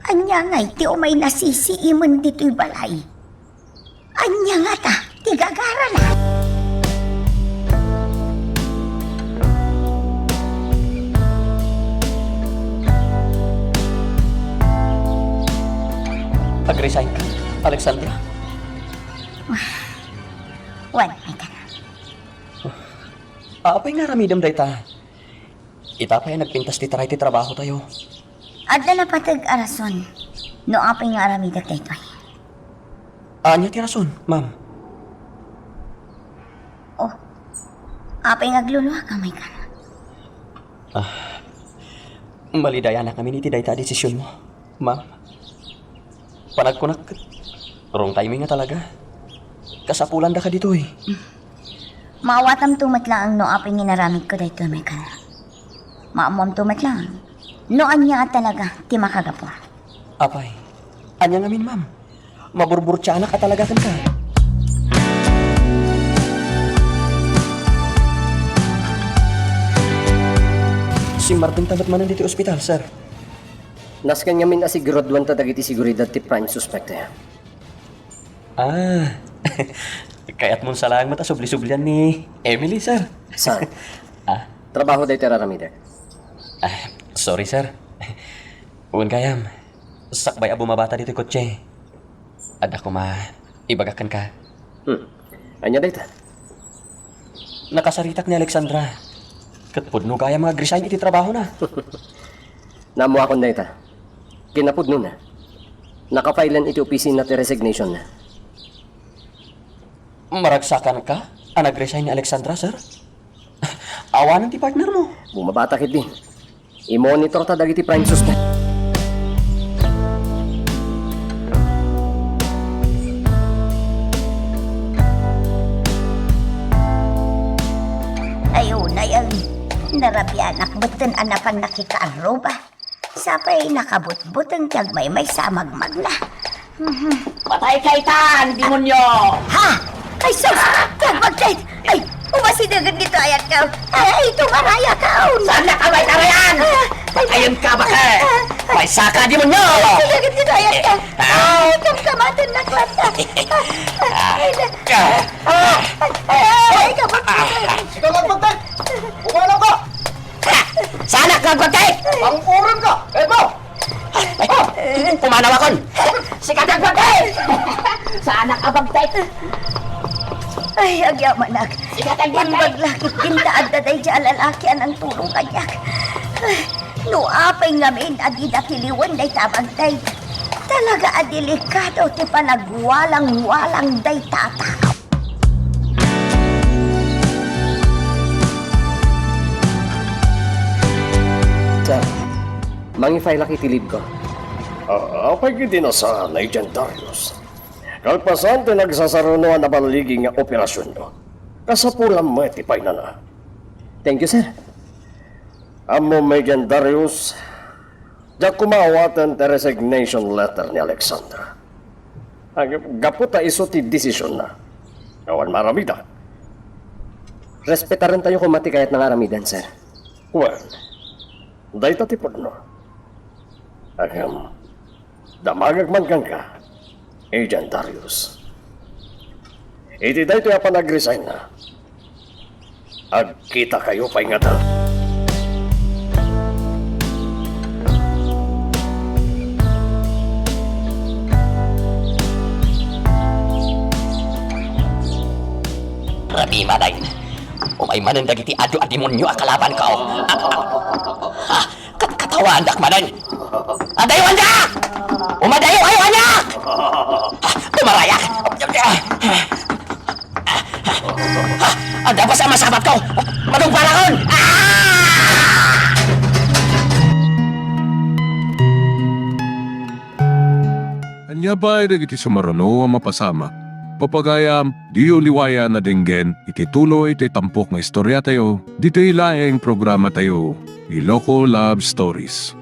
Ania ngay ti umay nasisiimen ditoy balay? Ania ngata ti gagarana? Pag-resign ka, Alexandra? Wen, ay ka na. Apay nga aramidem dayta? Ita pay a nagpintas ti taray ti trabaho tayo. Adda napateg a rason no apay nga aramidek daytoy. Ania ti rason, ma'am? Oh, apay nga agluluaka, Michael? Ah, malidayanak ngamin iti dayta a desisionmo, ma'am. Panagkunak ket, wrong timing nga talaga. Kasapulanda kaditoy. Maawatamto met laeng no apay nga inaramidko daytoy, Michael. Maammoamto met laeng no ania a talaga ti makagapu. Apay, ania ngamin, ma'am? Maburburtianak a talaga kenka. Simmardengta met manen ditoy ospital, sir. Nasken ngamin a siguraduanta dagiti seguridad ti prime suspect. Ah, kayatmon sa laeng met a subli-sublian ni Emily, sir. Saan? Ah? Trabaho daytoy raramidek. Ah, sorry, sir. Wen gayam, sakbay a bumabata ditoy kotse, adda koma ibagak kenka. Hmm. Ania dayta? Nakasaritak ni Alexandra. Ket pudno gayam nga ag-resign iti trabahona. Naammoakon dayta. Kinapudnona, nakafile-en iti opisina ti resignationna. Maragsakanka a nag-resign ni Alexandra, sir? Awanen ti partnermo. Bumabata ketdin. I-monitor ta dagiti prime suspect. Ay, unay, ay, narabianak metten a napan nakikaarruba. Sapay nakabutbuteng ti agmaymaysa a magmagna. Mhm. Patay ka itan, demonyo! Ha? Ay, sus! Kagmagdayt! Ay, umasidegen dito ayat ka! Ay, tumaraya ka! Saan na ka may karayan? Ah, ay, Ayon ka ba ka? Ah, ah. May saka, demonyo! Umasidegen dito ayat ka! Ah. Ay, kamkamaten na klata! Ah, ay, na- Ah. Ah, ay, ay, ay, ay, kamagdayt! Ikaw, Kagmagdayt! Umanaw ka! Ha! Saanak nga agpagkait! Pangpuron ka! Edmo! Ay, pumanawakon! Sika ti agpagkait! Saanak nga agpagkait! Ay, agyamanak. Sika ti agpagkait! Imbag la ket inta adda daydiay a lalaki a nangtulong kaniak. Ay, no apay ngamin a dida tiliwen dayta a bagdayta, talaga a delikado ti panagwalang-walang dayta a tao. Sir, mangi-file-ak iti leave ko. Ah, apay ketdi saan, Agent Darius? Kalpasan ti nagsasaruno a naballigi nga operasionyo, kasapulam met ti paynana. Thank you, sir. Ammom, Agent Darius, diak koma awaten ti resignation letter ni Alexandra. Ag-, gapu ta isu ti desisionna. Awan maaramidak. Respetarentayo koma ti kayatna nga aramidan, sir. Wen, dayta ti pudno. Ngem, damagek man kenka, Agent Darius. Iti daytoy a panag-resign-na, agkitakayo pay ngata. Rabii manen. Umay manen dagiti adu a demonio a kalabanko. Ah, ah, ah, kat-, katawaandak manen. Adayo ania! Umadayo kayo ania! Ah, tumarayak! Ah, adda basta masabatko! Madungparakon! Ah! Ania pay dagiti sumaruno a mapasamak? Pagayam, diyo liwayan a denggen iti tuloy ti tampok nga istoriatayo ditoy laeng programatayo, Iloko Love Stories.